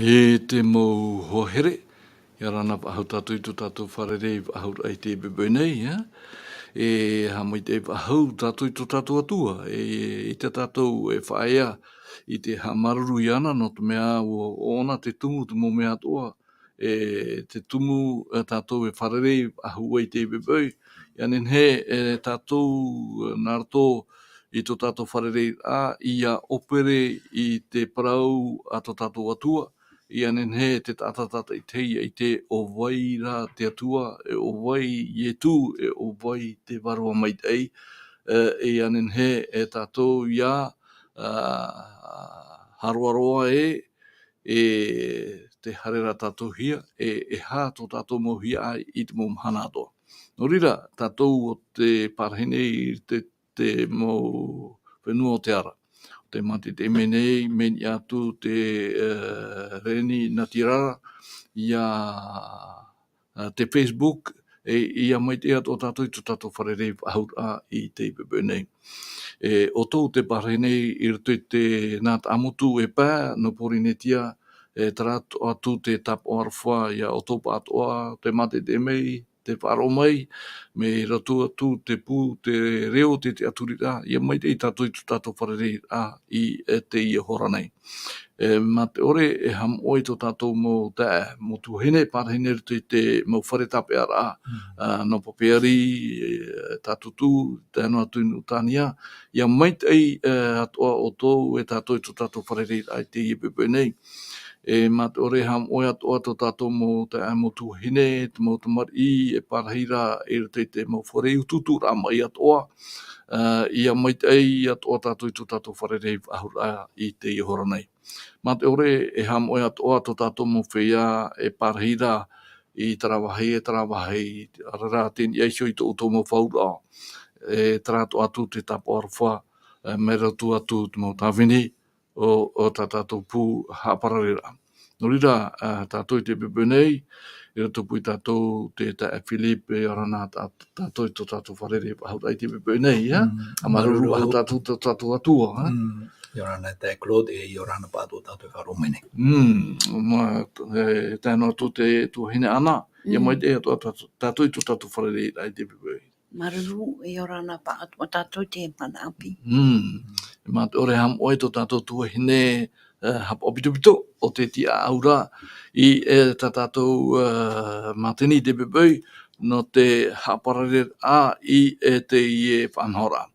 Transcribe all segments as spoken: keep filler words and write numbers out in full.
E te mau hoa here, ʻia ora na faʻahou tātou i tō tātou fārerei faʻahou i teie poʻipoʻi nei, ā? E haʻamaitaʻi faʻahou tātou i tō tātou Atua, e, i tā tātou e faʻaea i te haʻamāuruuru iāna, nō te mea ʻo, ʻo ʻōna te tumu, te mau mea atoʻa, e te tumu, e tātou e fārerei faʻahou ai i teie poʻipoʻi, ʻia nehenehe, e tātou, e, nā roto i tō tātou fārereiraʻa, ʻia ʻōpere i te parau a tō tātou Atua, ʻia nehenehe te taʻata tātaʻitahi ʻia ʻite ʻo vai rā te Atua, e ʻo vai Ietu, e ʻo vai te Vārua Maitaʻi, e, ʻia nehenehe e tātou ʻia, ā, haroaroa ē, e te haere ra tātou hia, e, e aha tō tātou mau hiaʻai i te mau mahana atoʻa. Nō reira, tātou ʻo tē parahi nei i te, te mau fenua o te ara. Tē mātete mai nei, mai niʻa atu te, e, reni natirara, ʻia, ā, te Facebook, e, ʻia maitaʻi atoʻa tātou i tō tātou fārerei faʻahou i teie poʻipoʻi nei. E, ʻoutou tē parahi nei i roto i te, nā Taʻamotu e pae, nō Pōrīnetia, e, terā atoʻa atu te tāpaʻo aroha, ʻia ʻoutou pāʻatoʻa, tē mātete mai, tē faʻaroʻo mai, mai roto atu te pū, te reo, te, te tiʻaturiraʻa, ʻia maitaʻi tātou i tō tātou fārereiraʻa i, e, teie hora nei. E, mā te ʻore e haʻamoʻe i tō tātou mau taeaʻe, mau tuahine, parahi nei i roto i te mau fare tāpeʻaraʻa, Mm. ā, nō Papeari, e, Tātūtū, tae noa atu i Nuʻutānia, ʻia maitaʻi, e, atoʻa ʻoutou e tātou i tō tātou fārereiraʻa i teie poʻipoʻi nei. E, mā te ʻore e haʻamoʻe atoʻa tō tātou mau taeaʻe mau tuahine, te mau tamariʻi, e parahi ra i roto i te mau fare utuuturaʻa maʻi atoʻa, ā, ʻia maitaʻi atoʻa tātou i tō tātou fārerei faʻahou i teie hora nei. Mā te ʻore e haʻamoʻe atoʻa tō tātou mau feiā e parahi ra i terā vāhi, e terā vāhi, ʻaore rā tei niʻa iho i tō ʻoutou mau fauraʻa, e terā atoʻa atu te tāpaʻo aroha, e, mai roto atu te mau tāvini o, o tā tātou pū haʻaparareraʻa. Nō reira, ā, tātou i teie poʻipoʻi nei, i roto pū ia tātou te taeaʻe Philip, e, ʻia ora na tā, tātou i tō tātou fārerei faʻahou i teie poʻipoʻi nei, ā? Mm, Haʻamāuruuru māuruuru. Faʻahou tātou, tō tātou Atua, ā? Mm, ʻia ora na taeaʻe Claude, e, ʻia ora na pāʻatoʻa tātou e faʻaroʻo mai nei. Mm, mā, e, tae noa atu te tuahine Ana, ʻia Mm. maitaʻi atoʻa tātou, tātou i tō tātou fārereiraʻa i teie poʻipoʻi. Māuruuru, ʻia ora na pāʻatoʻa tātou i te mana ʻāpī. Mm. Mā te ʻore e haʻamoʻe i tō tātou tuahine, e, haʻapaʻo pitopito ʻo te tiʻaʻau ra i, e, tā tātou, e, mātini i teie poʻipoʻi, nō te haʻaparareraʻa i, e, teie faʻanahoraʻa.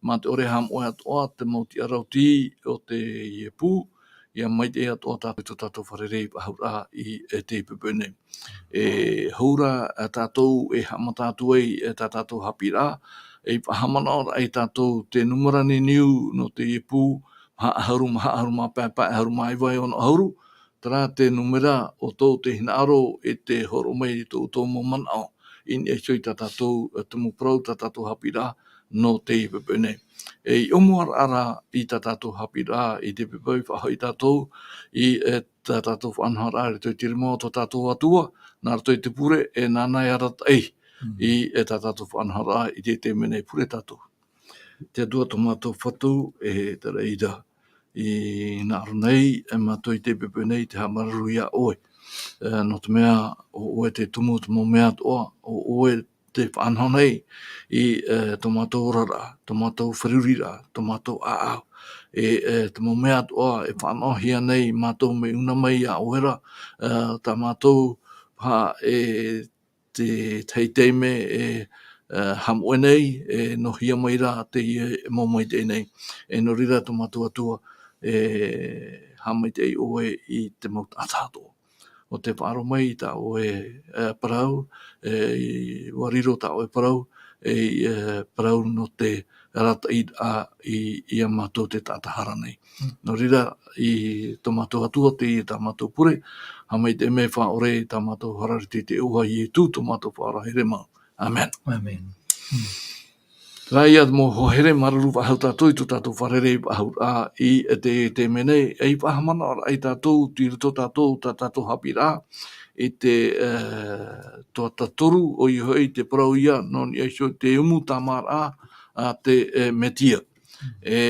Mā te ʻore e haʻamoʻe atoʻa te mau tiʻarautī o teie pū, ʻia maitaʻi atoʻa tātou i tō tātou fārerei faʻahou i, e, teie poʻipoʻi nei. E hou ra, e, tātou e haʻamata atu ai, e, tā tātou haʻapiʻiraʻa, e faʻahaʻamanaʻo ra ia tātou te nūmera niuniu nō teie pū, maha ʻahuru, maha ʻahuru mā pae, pae ʻahuru mā iva e ono ʻahuru, terā te nūmera ʻo tō te hinaʻaro e te hōroʻa mai i tō ʻoutou mau manaʻo i niʻa iho i tā tātou, e, tumu parau, tā tātou haʻapiʻiraʻa nō teie poʻipoʻi nei. E i ʻōmuaraʻa ra i tā tātou haʻapiʻiraʻa i teie poʻipoʻi, faʻahoʻi tātou i, e, tā tātou faʻanahoraʻa i roto i te rima o tō tātou Atua, nā roto i te pure, e nāna e arataʻi Mm. i, e, tā tātou faʻanahoraʻa i teie taime nei. Pure tātou. Te Atua tō mātou Fatu, e te reira, i nā ʻō nei, e mātou i teie poʻipoʻi nei, te haʻamāuruuru iā ʻoe. E, nō te mea, ʻo ʻoe te tumu o te mau mea atoʻa, ʻo ʻoe te faʻanaho nei i, e, tō mātou oraraʻa, tō mātou feruriraʻa, tō mātou ʻāʻau. E, e, te mau mea atoʻa e faʻanahohia nei mātou mea ʻuna mai iā ʻoe ra, e, tā mātou, ha, e, te tahi taime e, e, haʻamoʻe nei, e, nohia mai ra teie mau maitaʻi nei. E nō reira tō mātou Atua, e, haʻamaitaʻi ʻoe i te mau taʻata atoʻa. ʻO te faʻaroʻo mai i tā ʻoe, e, parau, e, i, ʻua riro tā ʻoe parau, e, i, e, parau nō te arataʻiraʻa i, iā mātou te taʻata hara nei. Mm. Nō reira, i tō mātou Atua teie tā mātou pure, haʻamaitaʻi mai faʻaʻore i tā mātou hara i te iʻoa o Ietu tō mātou Faʻaora here mau. ʻĀmene. ʻĀmene. Mm. Terā ia te mau hoa here, māuruuru faʻahou tātou i tō tātou fārerei faʻahou i te, te mea nei, e i faʻahaʻamanaʻo ra ia tātou, tei roto tātou, tā tātou haʻapiʻiraʻa, i te, e, tuatātoru, ʻoia hoʻi te parau ia, nō niʻa iho i te umu tāmāraʻa a te, e, Metia. E,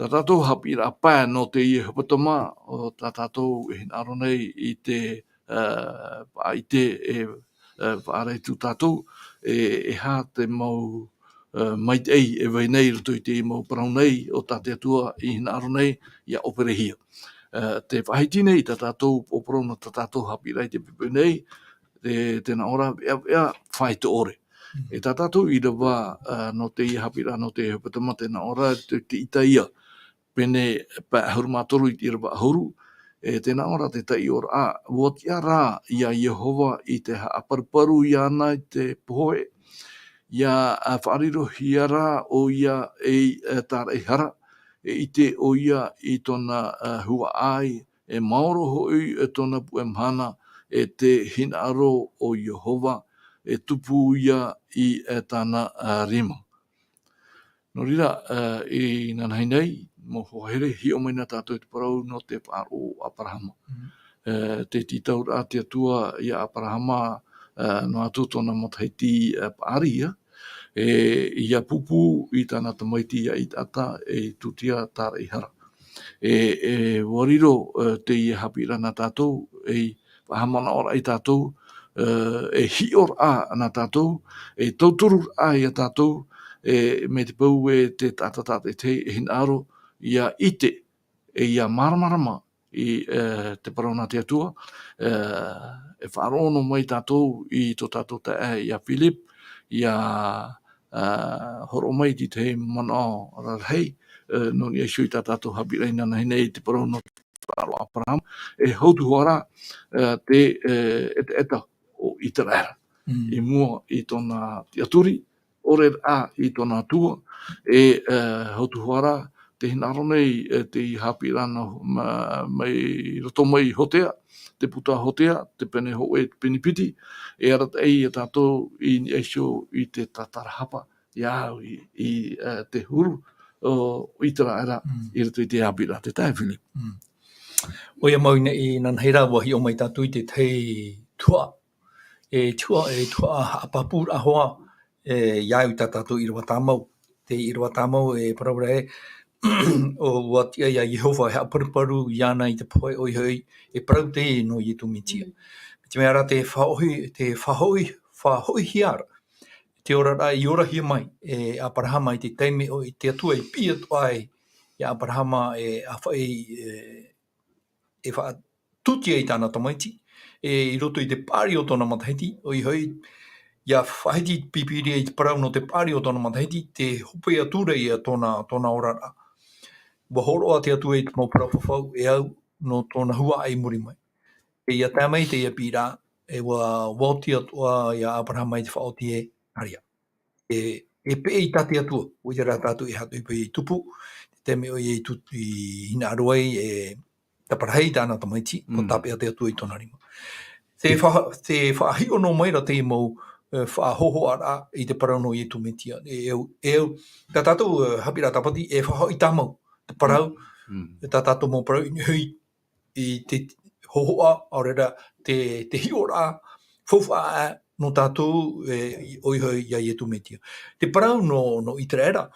Tā tātou haʻapiʻiraʻa pae nō teie hepetoma, ʻo tā tātou e hinaʻaro nei i te, ā, faʻaʻite e, ā, faʻaara atu tātou, e, e aha te mau, ā, maitaʻi e vai nei i roto i te mau parau nei, ʻo tā te Atua i hinaʻaro nei, ʻia ʻōperehia. Ā, tē faʻahiti nei tā tātou parau nō tā tātou haʻapiʻiraʻa i te poipoi nei, te, tē nā ʻō ra, veʻaveʻa faito ʻore. Mhm. E tā tātou ʻīrava, ā, nō teie haʻapiʻiraʻa, nō te hepetoma, tē nā ʻō ra, te, te Itaia, pene pae ʻahuru mā toru i te ʻīrava ʻahuru, e tē nā ʻō ra te taiʻoraʻa, ʻua tiʻa rā ia Iehova i te haʻaparuparu iāna i te pohe, ʻia, ā, faʻarirohia rā ʻoia ei, e, tāraʻehara, e ʻite ʻoia i tōna, ā, huaʻai, e maoro hoʻi, e, tōna puʻe mahana, e te hinaʻaro o Iehova, e tupu ia i, e, tāna, ā, rima. Nō reira, ā, inanahi nei, mau hoa here, hiʻo mai na tātou i te parau nō te faʻaroʻo o Aperahama. Mhm. Ā, tē tītau ra te Atua ia Aperahama, ā, noa atu tōna matahiti, ā, paʻari, ā, e, ʻia pūpū i tāna tamaiti ia Isaaka, e tūtia tāraʻehara. E, e, ʻua riro, ā, teie haʻapiʻiraʻa nā tātou, e faʻahaʻamanaʻo ra ia tātou, ā, e hiʻo ra nā tātou, e tauturu ra ia tātou, e, mai te peu e te taʻata tātaʻitahi e hinaʻaro ʻia ʻite, e ʻia māramarama i, ā, te parau nā te Atua, ā, e faʻaroʻo noa mai tātou i tō tātou taeaʻe ia Philip, ʻia, ā, hōroʻa mai i te tahi manaʻo rarahi, ā, nō niʻa iho i tā tātou haʻapiʻiraʻa inanahi nei i te parau nō te faʻaroʻo o Aperahama, e hotu hoʻi ra, ā, te, ā, ʻetaʻeta o Iseraela. Mm. I mua i tōna tiʻaturi, ʻore ra i tōna Atua, e, ā, hotu hoʻi ra, tē hinaʻaro nei, ā, teie haʻapiʻiraʻa nō, ma-, mai roto mai Hōtea, te puta Hōtea, te pene hōʻē, te pene piti, e arataʻi ia tātou i niʻa iho i te tātarahapa, ʻia au i, i, ā, te huru o Iseraela Mm. i roto i te haʻapiʻiraʻa, te taeaʻe Philip. Mm. ʻOia mau ina-, inanahi rā, ʻua hiʻo mai tātou i te tahi tuhaʻa. E tuhaʻa, e tuhaʻa haʻapāpūraʻa hoʻi, e, ʻia au i tā tātou ʻīrava tāmau. Te ʻīrava tāmau e parau ra ē, ʻo, ʻua tiʻa ia Iehova e haʻaparuparu iāna i te pohe, ʻoia hoʻi, e parau teie nō Iesu Mesia. Mm. Mai te mea ra te faʻahoʻi, te faʻahoʻi, faʻahoʻihia ra te oraraʻa i orahia mai e Aperahama i te taime ʻo, i te Atua i piʻi atu ai ia Aperahama e ʻāfaʻi, e, e faʻatūtia i tāna tamaiti, e, i roto i te paʻari o tōna matahiti, ʻoia hoʻi, ʻia faʻahiti te Pīpīria i te parau nō te paʻari o tōna matahiti, tē hope atu ra ia tōna, tōna oraraʻa. ʻUa hōroʻa te Atua i te mau parau fafau e au nō tōna huaʻai i muri mai. E ʻia tae mai teie piʻiraʻa, e ʻua, ʻua oti atoʻa ia Aperahama i te faʻaoti ē, ʻareʻa. E, e peʻe i tā te Atua, ʻoia rā tātou e haʻatupu i tupu, te taime ʻoia i tu-, i hinaʻaro ai, e taparahi i tāna tamaiti, ʻua Mm. tāpeʻa te Atua i tōna rima. Te Mm. fa-, te faʻahiʻo noa mai ra te mau, e, faʻahōhoʻaraʻa i te parau nō Iesu Mesia. E, e, e, tā tātou, e, haʻapiʻiraʻa tāpati, e faʻahoʻi tāmau. Te parau, Mm. e tā tātou mau parau, i, i te hōhoʻa, ʻaore rā, te, te hiʻoraʻa, faufaʻa nō tātou, e, i, ʻoia hoʻi ia Iesu Mesia. Te parau nō, nō Iseraela,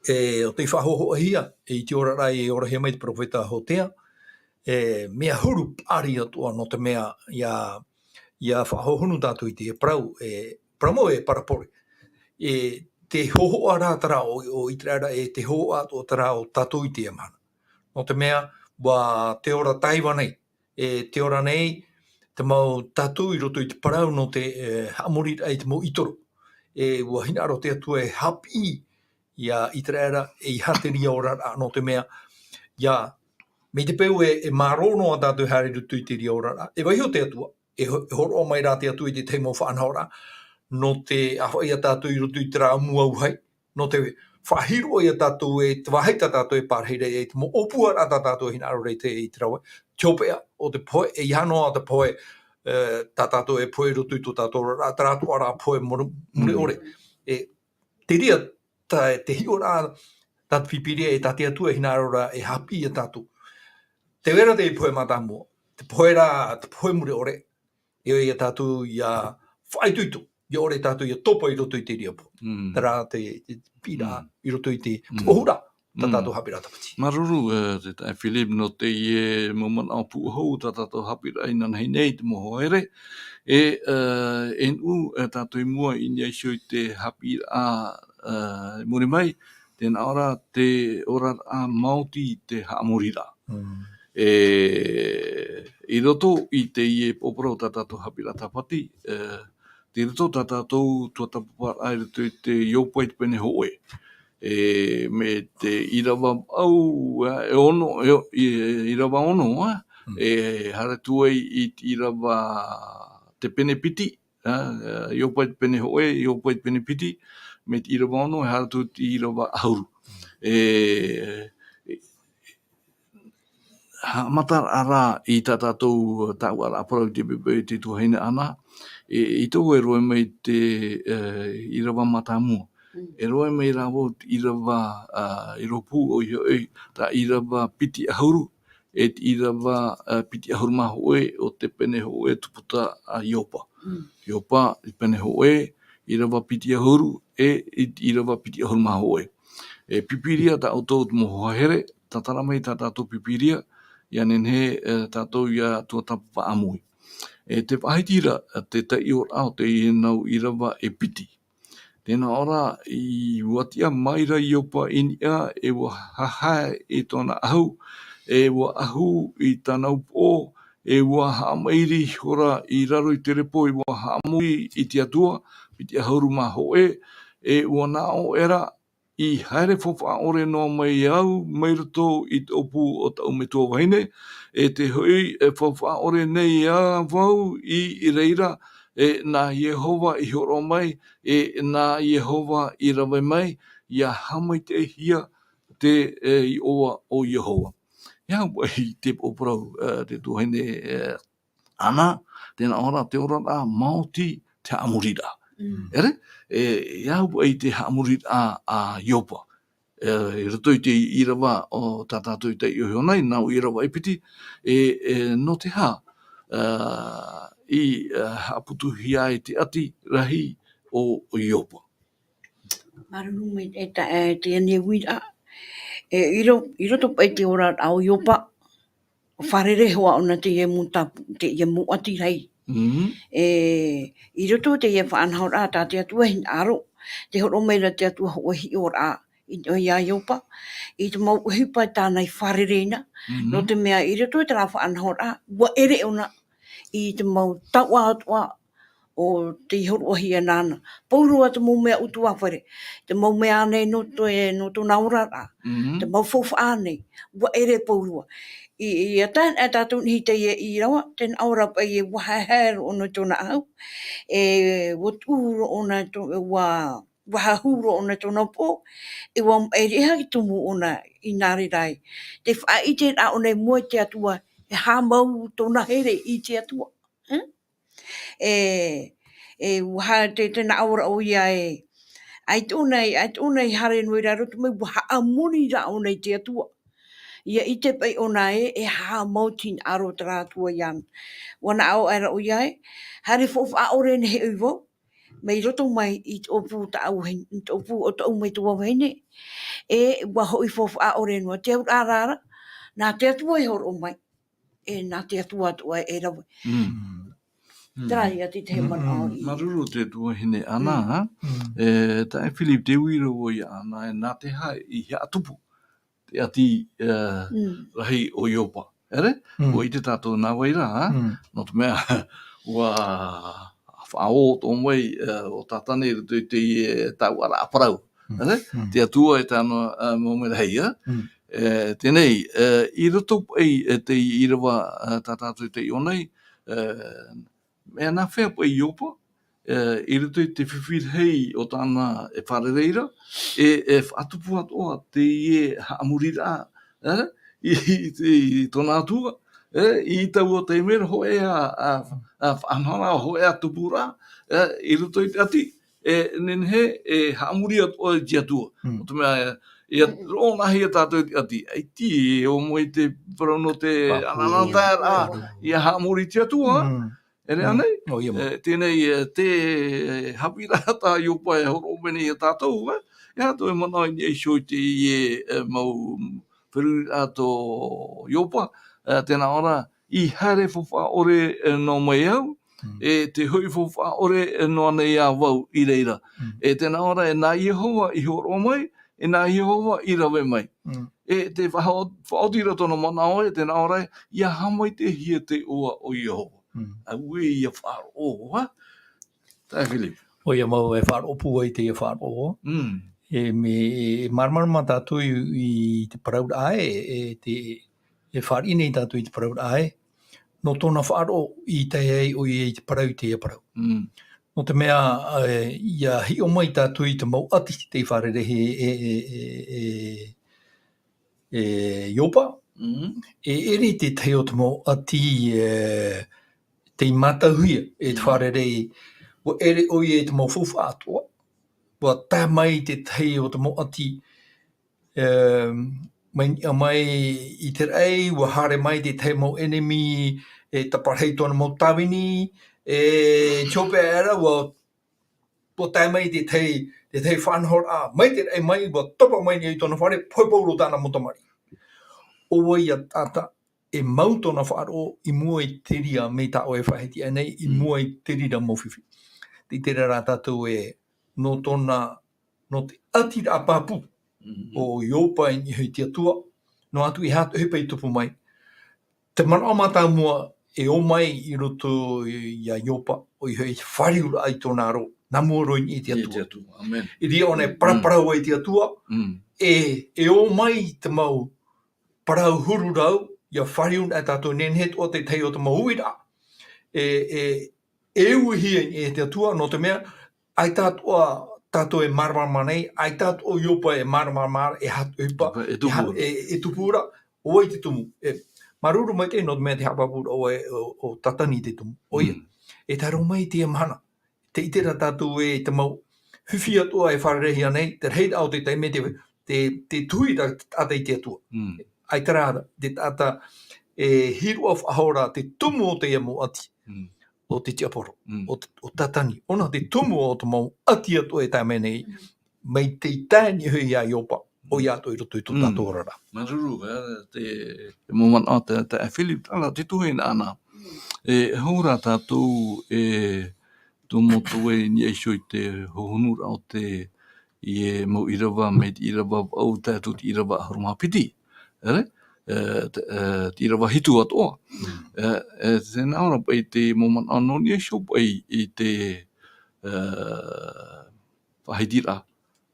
e, ʻo tei faʻahōhoʻahia, e, i te oraraʻa i orahia mai te peropheta Hōsea, e, mea huru paʻari atoʻa nō te mea ʻia, ʻia faʻahohonu tātou i te parau, e, parau mau e parabole. E, te hōhoʻa rā terā o, o Iseraela, e te hōhoʻa atoʻa terā o tātou i teie mahana. Nō te mea, ʻua te ora taiva nei, e te ora nei, te mau taʻata i roto i te parau nō te, e, haʻamoriraʻa i te mau itoro. E, ʻua hinaʻaro te Atua e haʻapiʻi ia Iseraela, e ʻeiaha te reira oraraʻa nō te mea, ʻia, mai te peu e, e mārō noa tātou e haere i roto i te reira oraraʻa. E vaiiho te Atua, e ho-, e hōroʻa mai rā te Atua i te tahi mau faʻanahoraʻa, nō te ʻāfaʻi ia tātou i roto i terā mau vāhi, nō te faʻahiroʻa ia tātou e, te vāhi tā tātou e pārahi ra ai, te mau ʻōpuaraʻa tā tātou e hinaʻaro ra i te, i te rave, te hopeʻa o te pohe, e ʻeiaha noa te pohe, e, tā tātou e pohe i roto i tō tātou oraraʻa, terā atoʻa rā pohe mure, mure Mm. ʻore. E, te reira, tā, te hiʻoraʻa, tā te Pīpīria e tā te Atua e hinaʻaro ra e haʻapiʻi ia tātou. Tē vai ra te pohe mātāmua, te pohe rā, te pohe mure ʻore, e ʻoia ia tātou ʻia faʻaitoito, ʻia ʻore tātou ʻia topa i roto i te reira pohe. Mm. Terā te, te piʻiraʻa Mm. i roto i te Mm. ʻōhuraʻa. tā tātou haʻapiʻiraʻa tāpati. Māuruuru, e, te taeaʻe Philip, nō teie mau manaʻo pūʻohu tā tātou haʻapiʻiraʻa inanahi nei i te mau hoa here. E, e, e nuʻu, e, tātou i mua i niʻa iho i te haʻapiʻiraʻa, e, i muri mai, tē nā ʻō ra te oraraʻa maoti te haʻamoriraʻa. Mm. E, i roto i teie poroʻi tā tātou haʻapiʻiraʻa tāpati, e, tei roto tā tātou tuatāpaparaʻa i roto i te Ioba i te pene hōʻē. E, mai te ʻīrava vaʻu, e, e ono, e, e, ʻīrava ono, e, Mm. e haere atu ai i te ʻīrava te pene piti, e, e, Ioba i te pene hōʻē, Ioba i te pene piti, mai te ʻīrava ono, e haere atu i te ʻīrava ʻahuru. E, e, haʻamataraʻa rā i tā tātou taʻuaraʻa parau i te bebe i te tuahine Ana, e, i tō e roaʻa mai te, e, ʻīrava mātāmua. Mm. E roaʻa mai rā vau te ʻīrava, a, i rōpū ʻoia hoʻi, tā ʻīrava piti ʻahuru, e te ʻīrava, a, piti ʻahuru mā hōʻē o te pene hōʻē tuputa a Ioba. Mm. Ioba, i pene hōʻē, ʻīrava piti ʻahuru, e i te ʻīrava piti ʻahuru mā hōʻē. E Pīpīria tā ʻoutou te mau hoa here, tātara mai tā tātou Pīpīria, ʻia nehenehe, e, tātou ʻia tuatāpapa ʻāmui. E te faʻahiti ra, te taiʻoraʻa o teie nau ʻīrava e piti. Tē nā ʻō ra, i, ʻua tiʻa maira Ioba i niʻa, e ʻua hahae i tōna ʻahu, e ʻua ʻahu i tāna upoʻo, e ʻua haʻamairi ihora i raro i te repo, e ʻua haʻamori i te Atua, piti ʻahuru mā hōʻē, e ʻua nā ʻō ra, i haere faufaʻa ʻore noa mai au, mai roto i te ʻōpū o taʻu metua vahine, e te hoʻi, e faufaʻa ʻore nei ā vau i, i reira, e nā Iehova i hōroʻa mai, e nā Iehova i rave mai, ʻia haʻamaitaʻihia te, e, iʻoa o Iehova. E aha paʻi te poroʻi, e, te tuahine, e, Ana, tē nā ʻō ra te oraraʻa maoti te haʻamoriraʻa. Mm. E re? E, e aha paʻi te haʻamoriraʻa a Ioba. E, i roto i te ʻīrava o tā tātou i taiʻo iho nei, nau ʻīrava e piti, e, e, nō te aha, e, i, e, haʻaputuhia ai te ʻati rahi o, o Ioba. Māuruuru maitaʻi, e, te, e, teie nei uiraʻa. E, i ro-, i roto paʻi te oraraʻa o Ioba, fārerei hoʻi ʻōna teie mau tāpu-, teie mau ʻati rahi. Mm. E, i roto teie faʻanahoraʻa tā te Atua hinaʻaro, tē hōroʻa mai ra te Atua hōʻē hiʻoraʻa, i, iā Ioba, i te mau ʻohipa tāna i fārereina, Mm. nō te mea i roto i terā faʻanahoraʻa, ʻua ʻere ʻōna i te mau taoʻa atoʻa o tei hōroʻahia nāna. Pauroa te mau mea ʻutuāfare, te mau mea ānei nō te, nō tōna oraraʻa, Mm. te mau faufaʻa ānei, ʻua ʻere pauroa. I, i ʻia tae ana tātou i niʻa i teie ʻīrava, tē nā ʻō ra paʻi e ʻua haehae roa ʻōna i tōna ʻahu, e ʻua tuʻu roa ʻōna i tō-, e ʻua, ʻua hahū roa ʻōna i tōna upoʻo, e ʻua maʻiri e haki tumu ʻōna i nā reira ai. Te faʻaʻite ra ʻōna i mua i te Atua, e haʻamau tōna here i te Atua. Hmm? E, e, ʻua ha-, te, tē nā ʻō ra ʻoia e, ʻaita ʻōna i, ʻaita ʻōna i haere noa i raro, te mea ʻua haʻamori ra ʻōna i te Atua. ʻIa ʻite paʻi ʻōna ē, e haʻamau te hinaʻaro o terā Atua iāna. ʻUa nā ʻō aʻera ʻoia ē, haere faufaʻa ʻore nei hoʻi vau, mai roto mai i te ʻōpū o taʻu vahine, i te ʻōpū o taʻu metua vahine, e ʻua hoʻi faufaʻa ʻore noa, te auraʻa ra, nā te Atua e hōroʻa mai, e nā te Atua atoʻa e rave. Mm. Mm. Terā ia te tahi Mm, manaʻo mm. i. Māuruuru te tuahine Ana, Mm. Mm. e, taeaʻe Philip, tē ui ra vau iā Ana, e nā te aha i haʻatupu te ʻati, e, Mm. rahi o Ioba. E re? Mm. ʻUa ʻite tātou nā vai ra, Mm. nō te mea, ʻua faʻaō atoʻa mai, e, ʻo Tātane i roto i te, e, taoʻa parau. Mm. E re? Mm. Te Atua e tāna, e, mau merahi, e? Mm. E, teie nei, e, i roto paʻi, e, te ʻīrava, e, tā tātou i taiʻo nei, e, mea nāfea paʻi Ioba, e, i roto i te fifi rahi o tāna e fārerei ra, e, e faʻatupu atoʻa teie haʻamoriraʻa, e, i, i, i tōna Atua, e, i taua taime ra hōʻē ā, ā, ā, faʻanahoraʻa, hōʻē ā tupuraʻa, e, i roto i te ʻati, e, nehenehe, e haʻamori atoʻa i te Atua. Mm. ʻO te mea, e, ʻia roʻohia tātou i te ʻati, ʻaita e ʻōmui te parau nō te Pāpū. anaanataeraʻa, ʻia haʻamori i te Atua, Mm. e re Mm. ānei? ʻO ia mau. E, teie nei, e, te, e, haʻapiʻiraʻa tā Ioba e hōroʻa mai nei iā tātou, e, E aha tō ʻoe manaʻo i niʻa iho i teie, e, mau feruriraʻa tō Iopa, e, tē nā ʻō ra, i haere faufaʻa ʻore, e, noa mai au, Mm. e te hoʻi faufaʻa ʻore, e, noa nei iā vau i reira. Mm. E tē nā ʻō ra, e nā Iehova i hōroʻa mai, e nā Iehova i rave mai. Mm. E te faʻa-, faʻaoti ra tōna manaʻo e, tē nā ʻō ra, ʻia haʻamaitaʻihia te iʻoa o Iehova. Mm. Auē ia faʻaroʻo, ha? Taeaʻe Philip. ʻOia mau e faʻaroʻo pū ai teie faʻaroʻo. Mm. E mea, e māramarama tātou i, i te parauraʻa e, e te, e fāriʻi nei tātou i te parauraʻa e, nō tōna faʻaroʻo i tae ai ʻoia i te parau i teie parau. Mm. Nō te mea, e, ʻia hiʻo mai tātou i te mau ʻati tei fārerei e, e, e, e, e Iopa, Mm. e ʻere i te tahi o te mau ʻati, e, tei mātauhia e te Mm. fārerei, ʻua ʻere ʻoia i te mau faufaʻa atoʻa, ʻua tae mai i te tahi o te mau ʻati, e, mai niʻa mai i te raʻi, ʻua haere mai te tahi mau ʻenemi, e taparahi tōna mau tāvini, e te hopeʻa aʻera, ʻua ʻua tae mai te tahi, te tahi faʻanahoraʻa, mai te raʻi mai, ʻua topa mai nei i tōna fare, pohe pauroa tāna mau tamariʻi. ʻO vai ia taʻata, e mau tōna faʻaroʻo, i mua i te reira mea tā ʻoe e faʻahiti aʻe nei, i Mm. mua i te reira mau fifi. Tē ʻite ra tātou e, nō tōna, nō te ʻatiraʻa pāpū, Mm. o Iopa i niʻa i te Atua, noa atu e aha atu e ʻohipa i tupu mai. Te manaʻo mātāmua e ō mai i roto i, iā Iopa, ʻoia hoʻi te fāriuraʻa i tōna aro, nā mua roa i niʻa i te I te Atua. Atua, amen. I reira ʻōna e Mm. paraparau ai te Atua, Mm. e, e ō mai te mau parau huru rau, ʻia fāriu nei tātou, nehenehe atoʻa te tahi o te mau uiraʻa. E, e, e uihia e te Atua, nō te mea, ʻaita atoʻa tātou e māramarama nei, ʻaita atoʻa Iopa e māramarama ra, e aha atu e ʻohipa, E tupu e ha-, ra. e, e tupu ra, ʻo vai te tumu. E, māuruuru maitaʻi nō te mea tē haʻapāpū ra ʻoe, ʻo, ʻo Tatani te tumu. ʻOia. Mm. E tae roa mai i teie mahana. Tē ʻite ra tātou e te mau fifi atoʻa e fārereihia nei, te rahiraʻa o te taime te, te, te tuhi ra te taʻata i te Atua. Mm. ʻAita rā te taʻata e hīroʻa faʻahou ra te tumu o teie mau ʻati. Mm. ʻO te tiaporo, Mm. ʻo te, ʻo Tatani. ʻŌna te tumu o te mau ʻati atoʻa e tae mai nei, Mm. mai te tae i niʻa hoʻi iā Iopa, ʻoia atoʻa i roto i tō Mm. tātou oraraʻa. Māuruuru, e, te, te mau manaʻo tā, tā Philip, ʻana, te tuhaʻa ʻana. Mm. E, hou rā tātou, e, tō mau tau i niʻa iho i te hohonuraʻa o te, i te mau ʻīrava, mai te ʻīrava vaʻu, tae atu i te ʻīrava ʻahuru mā piti. ʻEre? E, te, e, te ʻīrava hitu atoʻa. Mm. E, e, tē nā ʻō ra paʻi te mau manaʻo nō niʻa iho paʻi i te, e, faʻahitiraʻa,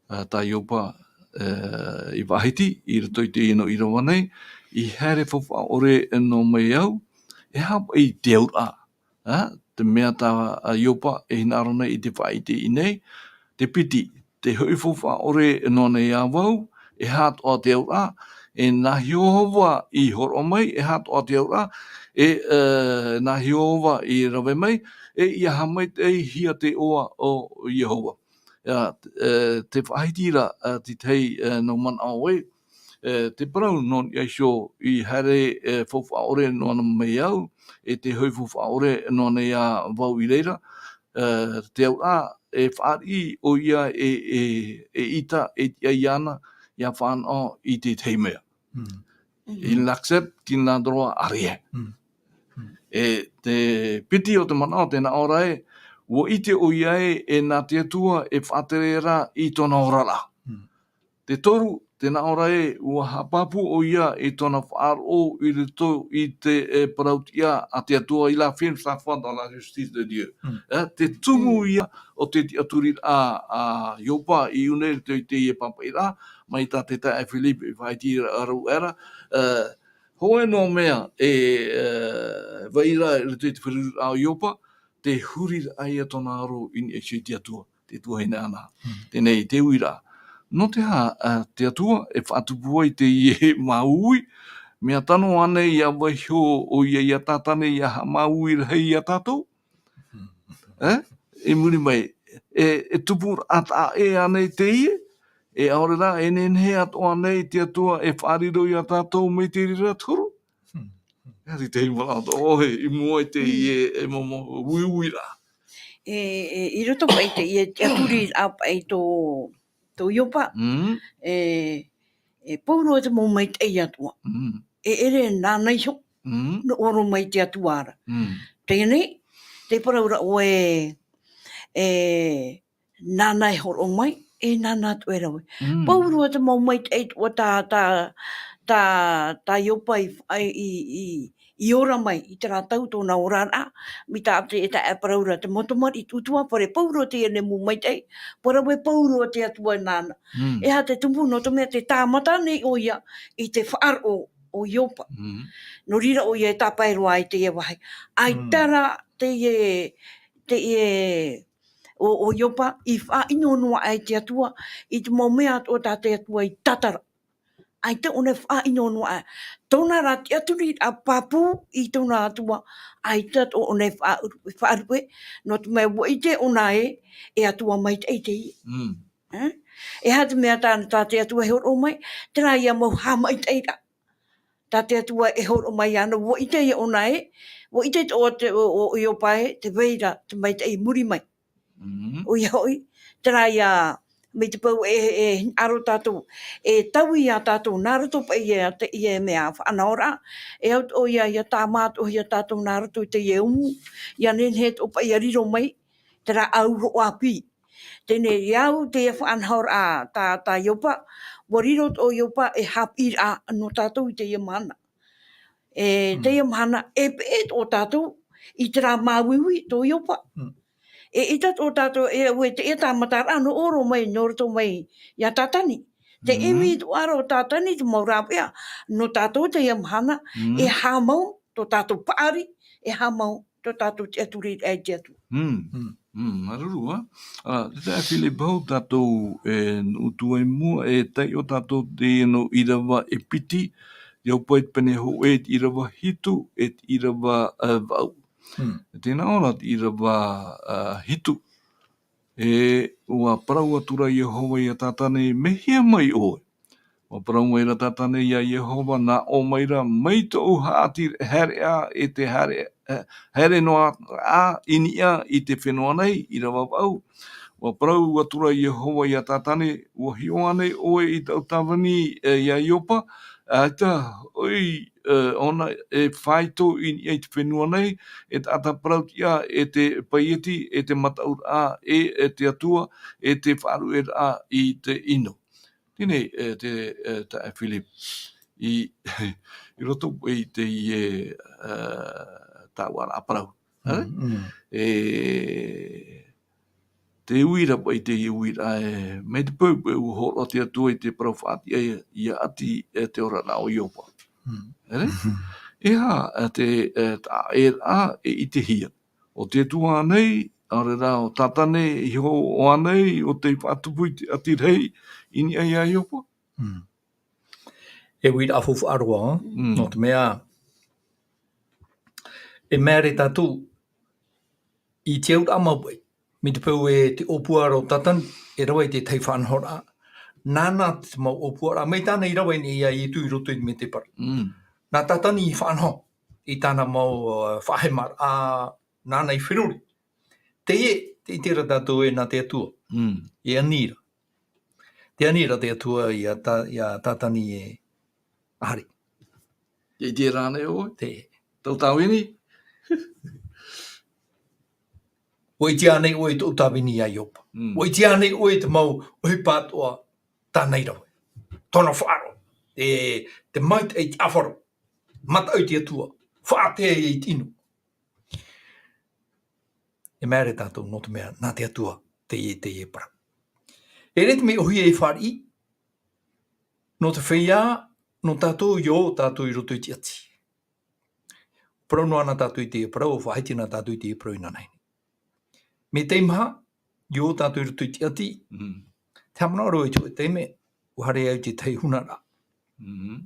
e, tā Iopa, e, i faʻahiti, i roto i teie mau ʻīrava nei, i haere faufaʻa ʻore noa mai au, e aha paʻi te auraʻa, ā, te mea tā, ā, Iopa e hinaʻaro nei i te faʻaʻite i ʻō nei, te piti, te hoʻi faufaʻa ʻore noa nei iā vau, e aha atoʻa te auraʻa, e nā Iehova i hōroʻa mai, e aha atoʻa te auraʻa, e, ā, nā Iehova i rave mai, e ʻia haʻamaitaʻihia te iʻoa o Iehova. Ā, e, te faʻahiti ra, ā, te tahi, e, nō manaʻo ē, e, te parau nō niʻa iho i haere, e, faufaʻa ʻore noa mai au, e te hoʻi faufaʻa ʻore noa nei iā vau i reira, e, te auraʻa, e fāriʻi ʻoia e, e, e ʻita, e tiʻa iāna, ʻia fānaʻo i te tahi mea. Mm. Il n'accepte qu'il n'a droit à rien. Mm. Mm. E te piti o te manaʻo, tē nā ʻō ra ē, ʻua ʻite ʻoia ē, e nā te Atua e faʻatere ra i tōna oraraʻa. Mm. Te toru, tē nā ʻō ra ē, ua haʻapāpū ʻoia i tōna faʻaroʻo i roto i te, e, parau tiʻa a te Atua, il affirme sa foi dans la justice de Dieu. Mm. E, te tumu Mm. ia o te tiʻaturiraʻa a, a Iopa i ʻō nei i roto i teie pāpaʻiraʻa, mai tā te taeaʻe Philip i faʻaʻite ra, ra, ra, e, hōʻē noa mea e, e, vai ra i roto i te feruriraʻa o Iopa, te huriraʻa ia tōna aro i niʻa iho i te Atua, te tuahine Ana. Mm. Teie te uiraʻa. Nō te aha, ā, te Atua e faʻatupu ai teie māuiui, mea tano ānei ʻia vaiiho ʻoia iā Tātane ʻia haʻamāuiui rahi iā tātou? Mm. E? I muri mai, e, e tupuraʻa taʻa ʻē ānei teie? E ʻaore rā, e nehenehe atoʻa ānei te Atua e faʻariro iā tātou mai te reira te huru? Hmm. Ia, te tahi manaʻo atoʻa ʻoe, i mua i teie, e, mau, mau uiuiraʻa. E, e, i roto paʻi i teie tiʻaturiraʻa paʻi tō, tō Iopa, e, e pauroa te mau maitaʻi atoʻa. E ʻere nāna iho, nō ʻō roa mai te Atua ra. Teie nei, tē parau ra ʻoe, e, nāna e hōroʻa mai, e nāna atoʻa e rave. Pauroa te mau maitaʻi atoʻa tā, tā, tā, tā Iopa i, i, i, i ora mai, i terā tau tōna oraraʻa, mai tā te, e taʻa parau ra te mau tamariʻi utuafare, pauroa teie nei mau maitaʻi, parau e pauroa te Atua nāna. E aha te tumu, nō te mea tē tāmata nei ʻoia i te faʻaroʻo o Iopa. Nō reira ʻoia e tāpae roa i teie vāhi. ʻAita rā teie, teie, o, o Iopa, i faʻaʻino noa aʻe te Atua, i te mau mea atoʻa tā te Atua i tātara. ʻAita ʻōna e faʻaʻino noa aʻe. Tōna rā tiʻaturiraʻa pāpū i tōna Atua, ʻaita atoʻa ʻōna e faʻaʻuru-, faʻaruʻe, nō te mea ʻua ʻite ʻōna ē, e Atua maitaʻi teie. E? E aha te mea tā, tā te Atua e hōroʻa mai, terā ia mau haʻamaitaʻiraʻa. Tā te Atua e hōroʻa mai ana, ʻua ʻite ia ʻōna ē, ʻua ʻite atoʻa te, o, o, o Iopa ē, tē vai ra te maitaʻi i muri mai. ʻOia hoʻi, terā ia, mai te peu e, e hinaʻaro tātou, e taui ia tātou, nā roto paʻi ia te, ia e mea faʻanahoraʻa, e au atoʻa ia, ia tāmā atoʻa ia tātou nā roto i teie umu, ia nehenehe atoʻa paʻi ia riro mai, terā ʻāuruʻāpī. Teie nei, i au teie faʻanahoraʻa tā, tā Iopa, ʻua riro atoʻa Iopa e haʻapiʻiraʻa nō tātou i teie mahana. E, teie mahana, e peʻe atoʻa tātou i terā māuiui tō Iopa. E ʻite atoʻa tātou, e, ʻua, teie tāmataraʻa nō ʻō roa mai, nō roto mai ia Tātani. Te ʻimi atoʻa ra o Tātani te mau rāveʻa, nō tātou teie mahana, e haʻamau tō tātou paʻari, e haʻamau tō tātou tiʻaturiraʻa i te Atua. Mm. Mm. Mm, māuruuru, ā. Ā, te taeaʻe Philip, ʻo tātou e nuʻu atu i mua, e taiʻo tātou teie nō ʻīrava e piti, ʻia ʻoaʻoa i te pene hōʻē, te ʻīrava hitu, e te ʻīrava, ā, vaʻu. Mm. Tē nā ʻō ra te ʻīrava, ā, hitu. E, ʻua parau atu ra Iehova ia Tātane, mehea mai ʻoe? ʻUa parau mai ra Tātane ia Iehova, nā ʻō mai ra, mai tōʻu haʻati-, haereʻa e te haere-, e, haere noa aʻe i niʻa i te fenua nei, ʻīrava vaʻu. ʻUa parau atu ra Iehova ia Tātane, ʻua hiʻo ānei ʻoe i taʻu tāvini, e, ia Iopa? ʻAita hoʻi, e, ʻōna e faito i niʻa i te fenua nei, e taʻata parau-tiʻa, e te paieti, e te mataʻuraʻa, e, e te Atua, e te faʻaruʻeraʻa i te ʻino. Teie nei, e, te, e, taeaʻe Philip, i, i roto i teie, e, tāuʻaraʻa parau. E? Mm, mm. E, te uiraʻa, i te uiraʻa, e, mai te peu, e, ʻua hōroʻa te Atua i te parau faʻatiʻa ia, ʻia ʻati, e, te oraraʻa o Iopa. Mm. E? E aha, e, te, e, taʻa ʻē ra, e, ʻitehia. ʻO te Atua ānei, ʻaore rā ʻo Tātane iho ānei, ʻo tei faʻatupu i te ʻati rahi i niʻa ia Iopa? Mm. E uiraʻa faufaʻa roa, mm, nō te mea, e mea ra tātou, i te auraʻa mau paʻi, mai te peu e te ʻōpua ra o Tātane, e rave i te tahi faʻanahoraʻa. Nāna te mau ʻōpuaraʻa, mai tāna i rave nei ia Ietu i roto i te mētēpara. Mm. Nā Tātane i faʻanaho, i tāna mau, uh, faʻahemaraʻa, nāna i feruri. Teie, tē ʻite ra tātou ē nā te Atua. Mm. E ani ra. Tē ani ra te Atua ia Tā-, ia Tātane e ʻaore. Tē ʻite ra ānei ʻoe? Te. Tō tāvini? ʻUa ʻite ānei ʻoe i tō tāvini ia Iopa? Mm. ʻUa ʻite ānei ʻoe i te mau ʻohipa atoʻa tāna i rave? Tōna faʻaroʻo. E, te maitaʻi i te ʻāfaro. Mataʻu i te Atua. Faʻatea i te ʻino. E mea ra tātou, nō te mea, nā te Atua, teie, teie parau. E ʻere te mea ʻōhie e fāriʻi, nō te feiā, nō tātou, ʻia ō tātou i roto i te ʻati. Parau noa na tātou i teie parau, ʻua faʻahiti na tātou i teie parau inanahi. Mai teie mahana, ʻia ō tātou i roto i te ʻati. Mm. Te haʻamanaʻo roa i te hōʻē taime, ʻua haere au i te tahi hunaraʻa. Mm.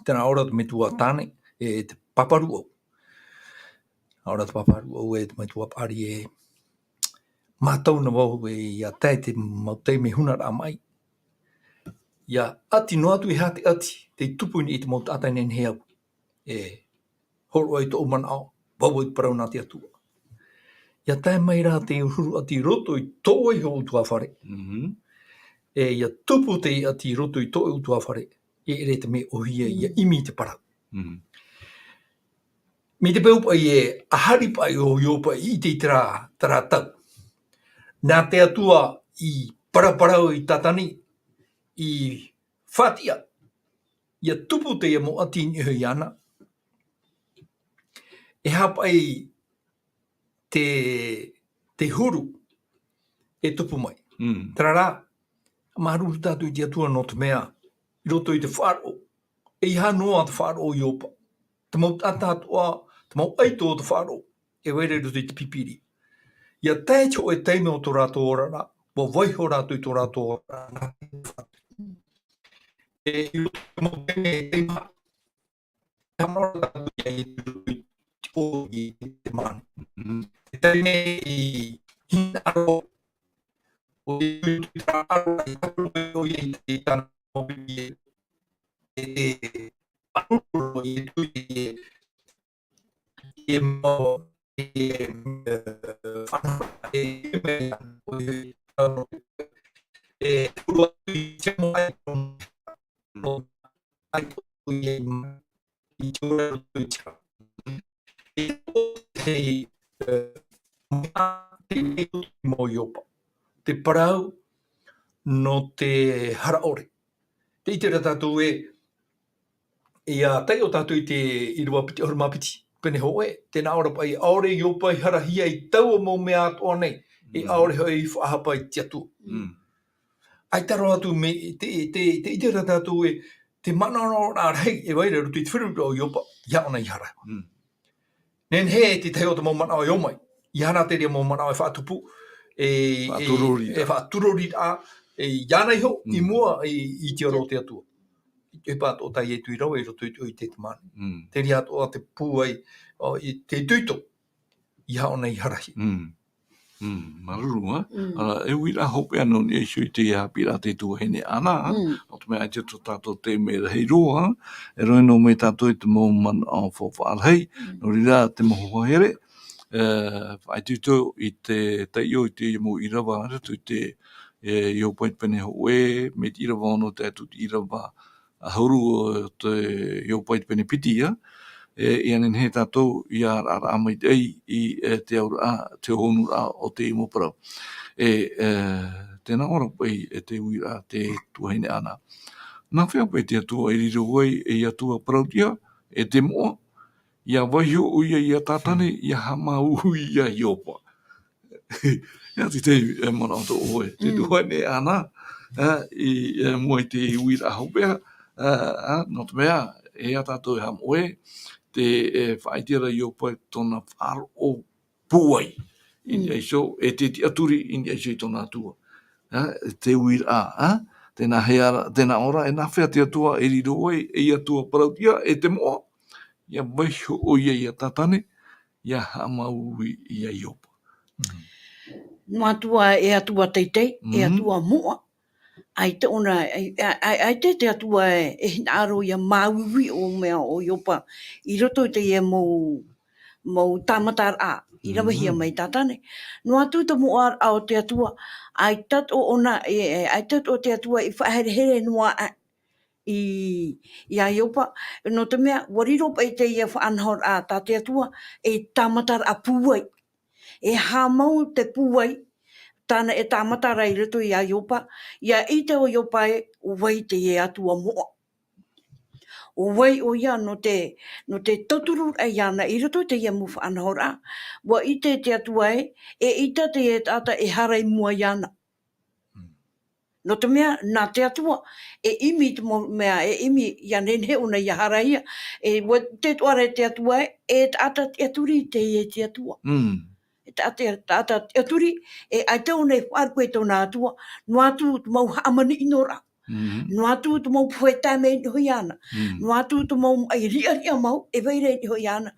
Terā ʻaore ra te metua tāne, e te pāparuʻau. ʻAore ra te pāparuʻau e te metua paʻari e. Mātau na vau e ʻia tae te mau taime hunaraʻa maʻi. ʻIa ʻati noa atu e aha te ʻati, tei tupu i te mau taʻata e nehenehe au. E hōroʻa i tōʻu manaʻo, vau i te parau nā te Atua. ʻIa tae mai rā te huru ʻati i roto i tō ʻoe iho ʻutuāfare. Mhm. E, ʻia tupu te ʻati i roto i tō ʻoutou fare, e ʻere te mea ʻōhie, ʻia Mm. ʻimi te parau. Mm. Mai te peu paʻi e, ʻa hari paʻi ʻo Iopa i ʻite i terā, terā tau. Nā te Atua i paraparau i Tātane, i faʻatiʻa, ʻia tupu teie mau ʻati i niʻa iāna. E aha paʻi te, te huru e tupu mai. Mm. Terā rā, māuruuru tātou i te Atua nō te mea, i roto i te faʻaroʻo, ʻeiaha noa te faʻaroʻo o Iopa. Te mau taʻata atoʻa, te mau ʻaito o te faʻaroʻo, e vai ra i roto i te Pīpīria. ʻIa tae te hōʻē taime o tō rātou oraraʻa, ʻua vaiiho rātou i tō rātou oraraʻa. E, i roto i te mau taime, taime, Te hanaʻo rā tātou ia i te ʻō i te manu. Mhm. Te taime i hinaʻaro, ʻo te hinaʻaro i te ʻō i te tāna, e, e, e, e, e, e, e, e, e, e, e, e, i te ora o te tia. E te, e, mea te mea o Iopa. Te parau nō te hara ʻore. Tē ʻite ra tātou ē, ʻia taiʻo tātou i te ʻīrava piti ʻahuru mā piti, pene hōʻē, tē nā ʻō ra paʻi, ʻaore Iopa i harahia i taua mau mea atoʻa nei, e Mm. ʻaore hoʻi i faʻahapa i te Atua. Mm. ʻAita roa atu mea, te, te, tē ʻite ra tātou ē, te manaʻonaʻoraʻa rahi e vai ra i roto i te feruriraʻa o Iopa, ʻeiaha ʻōna i harahia. Mm. Nehenehe te tahi o te mau manaʻo e ō mai, ʻeiaha nā te reira mau manaʻo e faʻatupu, e, e, Faʻaturori e ra. faʻaturori ra, e, iāna iho, i Mm. mua i, i te ora o te Atua. ʻOhipa atoʻa tā Ietu i rave i roto i te, i te Hetisemane. Mm. Te reira atoʻa te pūai, ʻo, i te itoito, ʻeiaha ʻōna i harahia. Mm. Mm, māuruuru, ā? Mm. Ā, e uiraʻa hopeʻa nō niʻa iho i te haʻapiʻiraʻa a te tuahine Ana, Mm. nō te mea ʻaita tō tātou taime rahi roa, e rave noa mai tātou i te mau manaʻo faufaʻa rahi, Mm. nō reira te mau hoa here, e, faʻaitoito i te taiʻo i te mau ʻīrava, i roto i te, e, Iopa i te pene hōʻē, mai te ʻīrava ono tae atu i te ʻīrava ʻahuru o te Iopa i te pene piti, ā, e, ʻia nehenehe tātou ʻia raʻaraʻa maitaʻi i, e, te auraʻa, te hohonuraʻa o te mau parau. E, e, tē nā ʻō ra paʻi, e te uiraʻa a te tuahine Ana. Nā hea paʻi te Atua e riro ai ei Atua parauʻtiʻa, e te moʻa, ʻia vaiiho ʻoia ia Tātane, ʻia haʻamāuiui ia Iopa. ʻIa, te, te, e, manaʻo atoʻa ʻoe, te Mm. tuahine Ana, ā, i, e, mua i te uiraʻa hopeʻa, ā, ā, nō te mea, e ʻeiaha tātou e haʻamoʻe, te, e, faʻaʻite ra Iopa i tōna faʻaroʻo pūai. I Mm. niʻa iho, e te tiʻaturi, i niʻa iho i tōna Atua. Ā, te uiraʻa, ā, tē nā hea ra, tē nā ʻō ra, e nā hea te Atua e riro ai ei Atua parauʻtiʻa, e te moʻa, ʻia vaiiho ʻoia ia Tātane, ʻia haʻamāuiui ia Iopa. Mm. Nō Atua, e Atua teitei, e Mhm. Atua moʻa. ʻAita ʻōna, ʻai, ʻai, ʻai, ʻaita te Atua e, e hinaʻaro ʻia māuiui ʻo mea ʻo Iopa, i roto i teie mau, mau tāmataraʻa, i ravehia Mhm. mai Tātane. Noa atu te moʻaraʻa o te Atua, ʻaita atoʻa ʻōna, e, e, ʻaita atoʻa te Atua i faʻaherehere noa aʻe i, ia Iopa, nō te mea, ʻua riro paʻi teie faʻanahoraʻa tā te Atua, ei tāmataraʻa pūai. E haʻamau te pūai, tāna e tāmata ra i roto ia Iopa, ʻia ʻite ʻo Iopa ē, ʻo vai teie Atua moʻa. ʻO vai ʻoia nō te, nō te tauturu raʻa iāna i roto i teie mau faʻanahoraʻa, ʻua ʻite te Atua ē, eʻita teie taʻata e hara i mua iāna. Mm. Nō te mea, nā te Atua, e ʻimi te mau mea, e ʻimi ʻia nehenehe ʻōna ʻia harahia, e ʻua ʻite atoʻa ra te Atua ē, e taʻata tiʻaturi teie te Atua. Mm. E taʻata, taʻata tiʻaturi, e ʻaita ʻōna e faʻaruʻe i tōna Atua, noa atu te mau haʻamaniʻi noa ra. Mm. Noa atu te mau pohe tae mai i niʻa iho iāna. Mm. Noa atu te mau maʻi riʻariʻa mau, e vai ra i niʻa iho iāna.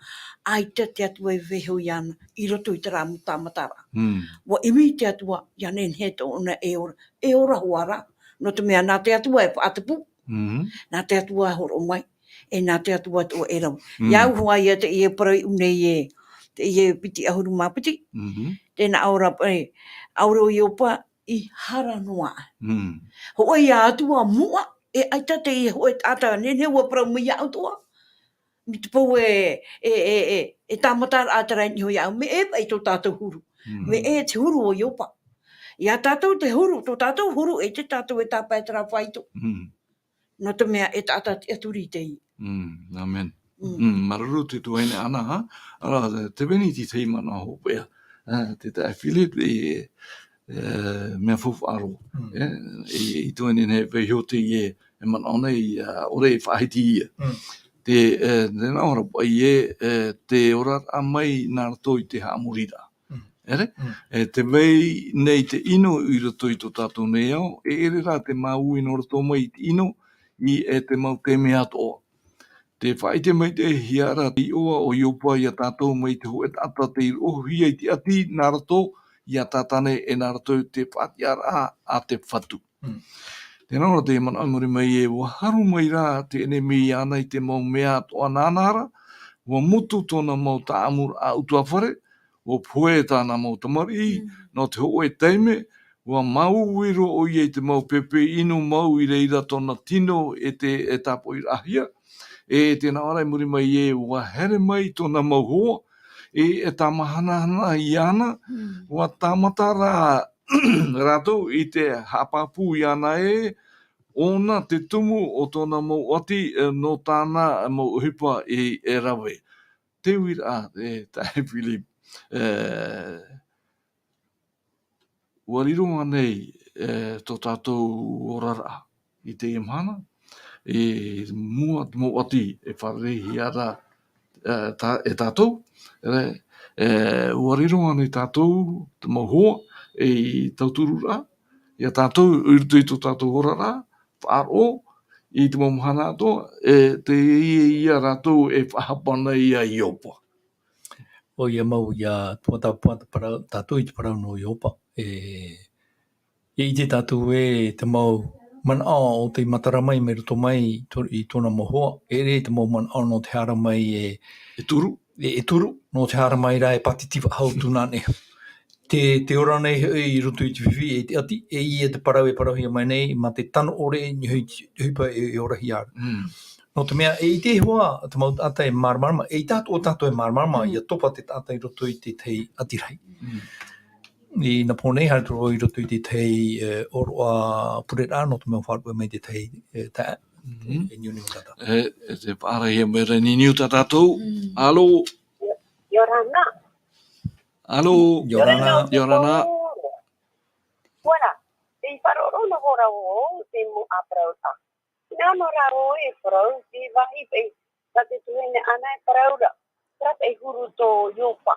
ʻAita te Atua e vaiiho iāna, i roto i terā mau tāmataraʻa. Mm. ʻUa ʻimi te Atua, ʻia nehenehe tōna e ora, e ora hoʻi ra. Nō te mea nā te Atua e faʻatupu. Mm. Nā te Atua e hōroʻa mai. E nā te Atua atoʻa e rave. Mm. ʻIa au hoʻi ia teie parau i ʻō nei ē, teie piti ʻahuru mā piti. Mhm. Tē nā ʻō ra paʻi, ʻaore ʻo Iopa, i hara noa. Mm. Hōʻē ia atu ā muʻa, e ʻaita te hōʻē taʻata nehenehe ua parau mai iāʻu atoʻa. Mai te peu e, e, e, e, e tāmata ra terā i niʻa iāʻu, mea ʻē paʻi tō tātou huru. Mm. Mea ʻē te huru o Iopa. Ia tātou te huru, tō tātou huru, ʻeita tātou e tāpae terā faito. Mm. Nō te mea e taʻata tiʻaturi teie. Mm, amen. Mm. Mm, māuruuru te tuahine Ana, ha? Ara, te veni te tahi manaʻo hopeʻa. Ah, te taeaʻe Philip, e, e, mea faufaʻa roa. Mm. E, e, i tuahine nei, vaiiho teie, e manaʻo nei, a, ʻaore e faʻahiti ia. Mm. Te, e, tēnā ora paʻi e, e, te oraraʻa mai nā roto i te haʻamoriraʻa. Mm. ʻEre? Mm. E te vai nei te ʻino i roto i tō tātou nei ao, e ʻere rā te māuiui nō roto mai i te ʻino, i e te mau taime atoʻa. Te faʻaʻite maitaʻihia ra te iʻoa o Iopa ia tātou mai te hōʻē taʻata tei roʻohia i te ʻati nā roto ia Tātane e nā roto i te faʻatiʻaraʻa a te Fatu. Mm. Tēnā ora te manaʻo i muri mai e, ua haru mai rā te ʻenemi iāna i te mau mea atoʻa nāna ra, ua motu tōna mau taʻamuraʻa ʻutuāfare, ua pohe tāna mau tamariʻi, Mm. nō te hōʻē taime, ua māuiui roa ʻoia i te mau pēpē ʻino mau i reira tōna tino e te, e tāpoʻiraʻahia. E tēnā ora i muri mai e, ua here mai tōna mau hoa, e, e tāmahanahana iāna, Mm. ua tāmata rā rātou i te haʻapāpū iāna e, ʻōna te tumu o tōna mau ʻati, e, nō tāna mau ʻohipa i, e rave. Te uiraʻa, e, taeaʻe Philip, e, ua riro ānei, e, tō tātou oraraʻa i teie mahana, i mua te mau ʻati e fārereihia ra, e, tā, e tātou, e, e, ua riro ānei tātou, te mau hoa, e, i tautururaʻa, ia tātou, i roto i tō tātou oraraʻa, faʻaroʻo, i te mau mahana atoʻa, e, teie ia rātou e faʻahapa nei ia Iopa. ʻOia mau, ia tuatāpapa te parau, tātou i te parau nō Iopa, e, e ʻite tātou e te mau manaʻo o tei matara mai, mai roto mai i tō-, i tōna mau hoa, e ʻere te mau manaʻo nō te haere mai e, E turu. e, e turu, nō te haere mai rā e pātiti faʻahou tū nānehu. Te, te ora nei hoʻi i roto i te fifi, e te ʻati, e ia te parau e parauhia mai nei, mā te tano ʻore i niʻa i te ʻohipa e, e orahia ra. Mm. Nō te mea, e ʻite hoʻi te mau taʻata e māramarama, e ʻaita atoʻa tātou e māramarama, Mm. ia topa te taʻata i roto i te tahi ʻati rahi. Mm. I nā pō nei, haere atu i roto i te tahi, e, ʻōroʻa pureraʻa, nō te mea faʻaruʻe mai te tahi, e, taeaʻe, Mm. e, niuniu tātou. E, e te faʻaarahia mai ra niuniu tā tātou. Mm. Alo? ʻIa ora na. Alo? ʻIa ora na. ʻIa ora na. Ora, e faʻaroʻo noa ra vau i te mau parau ra. Nā, nō rātou e parau, te vāhi paʻi, tā te tuahine Ana e parau ra. Terā paʻi huru tō Iopa.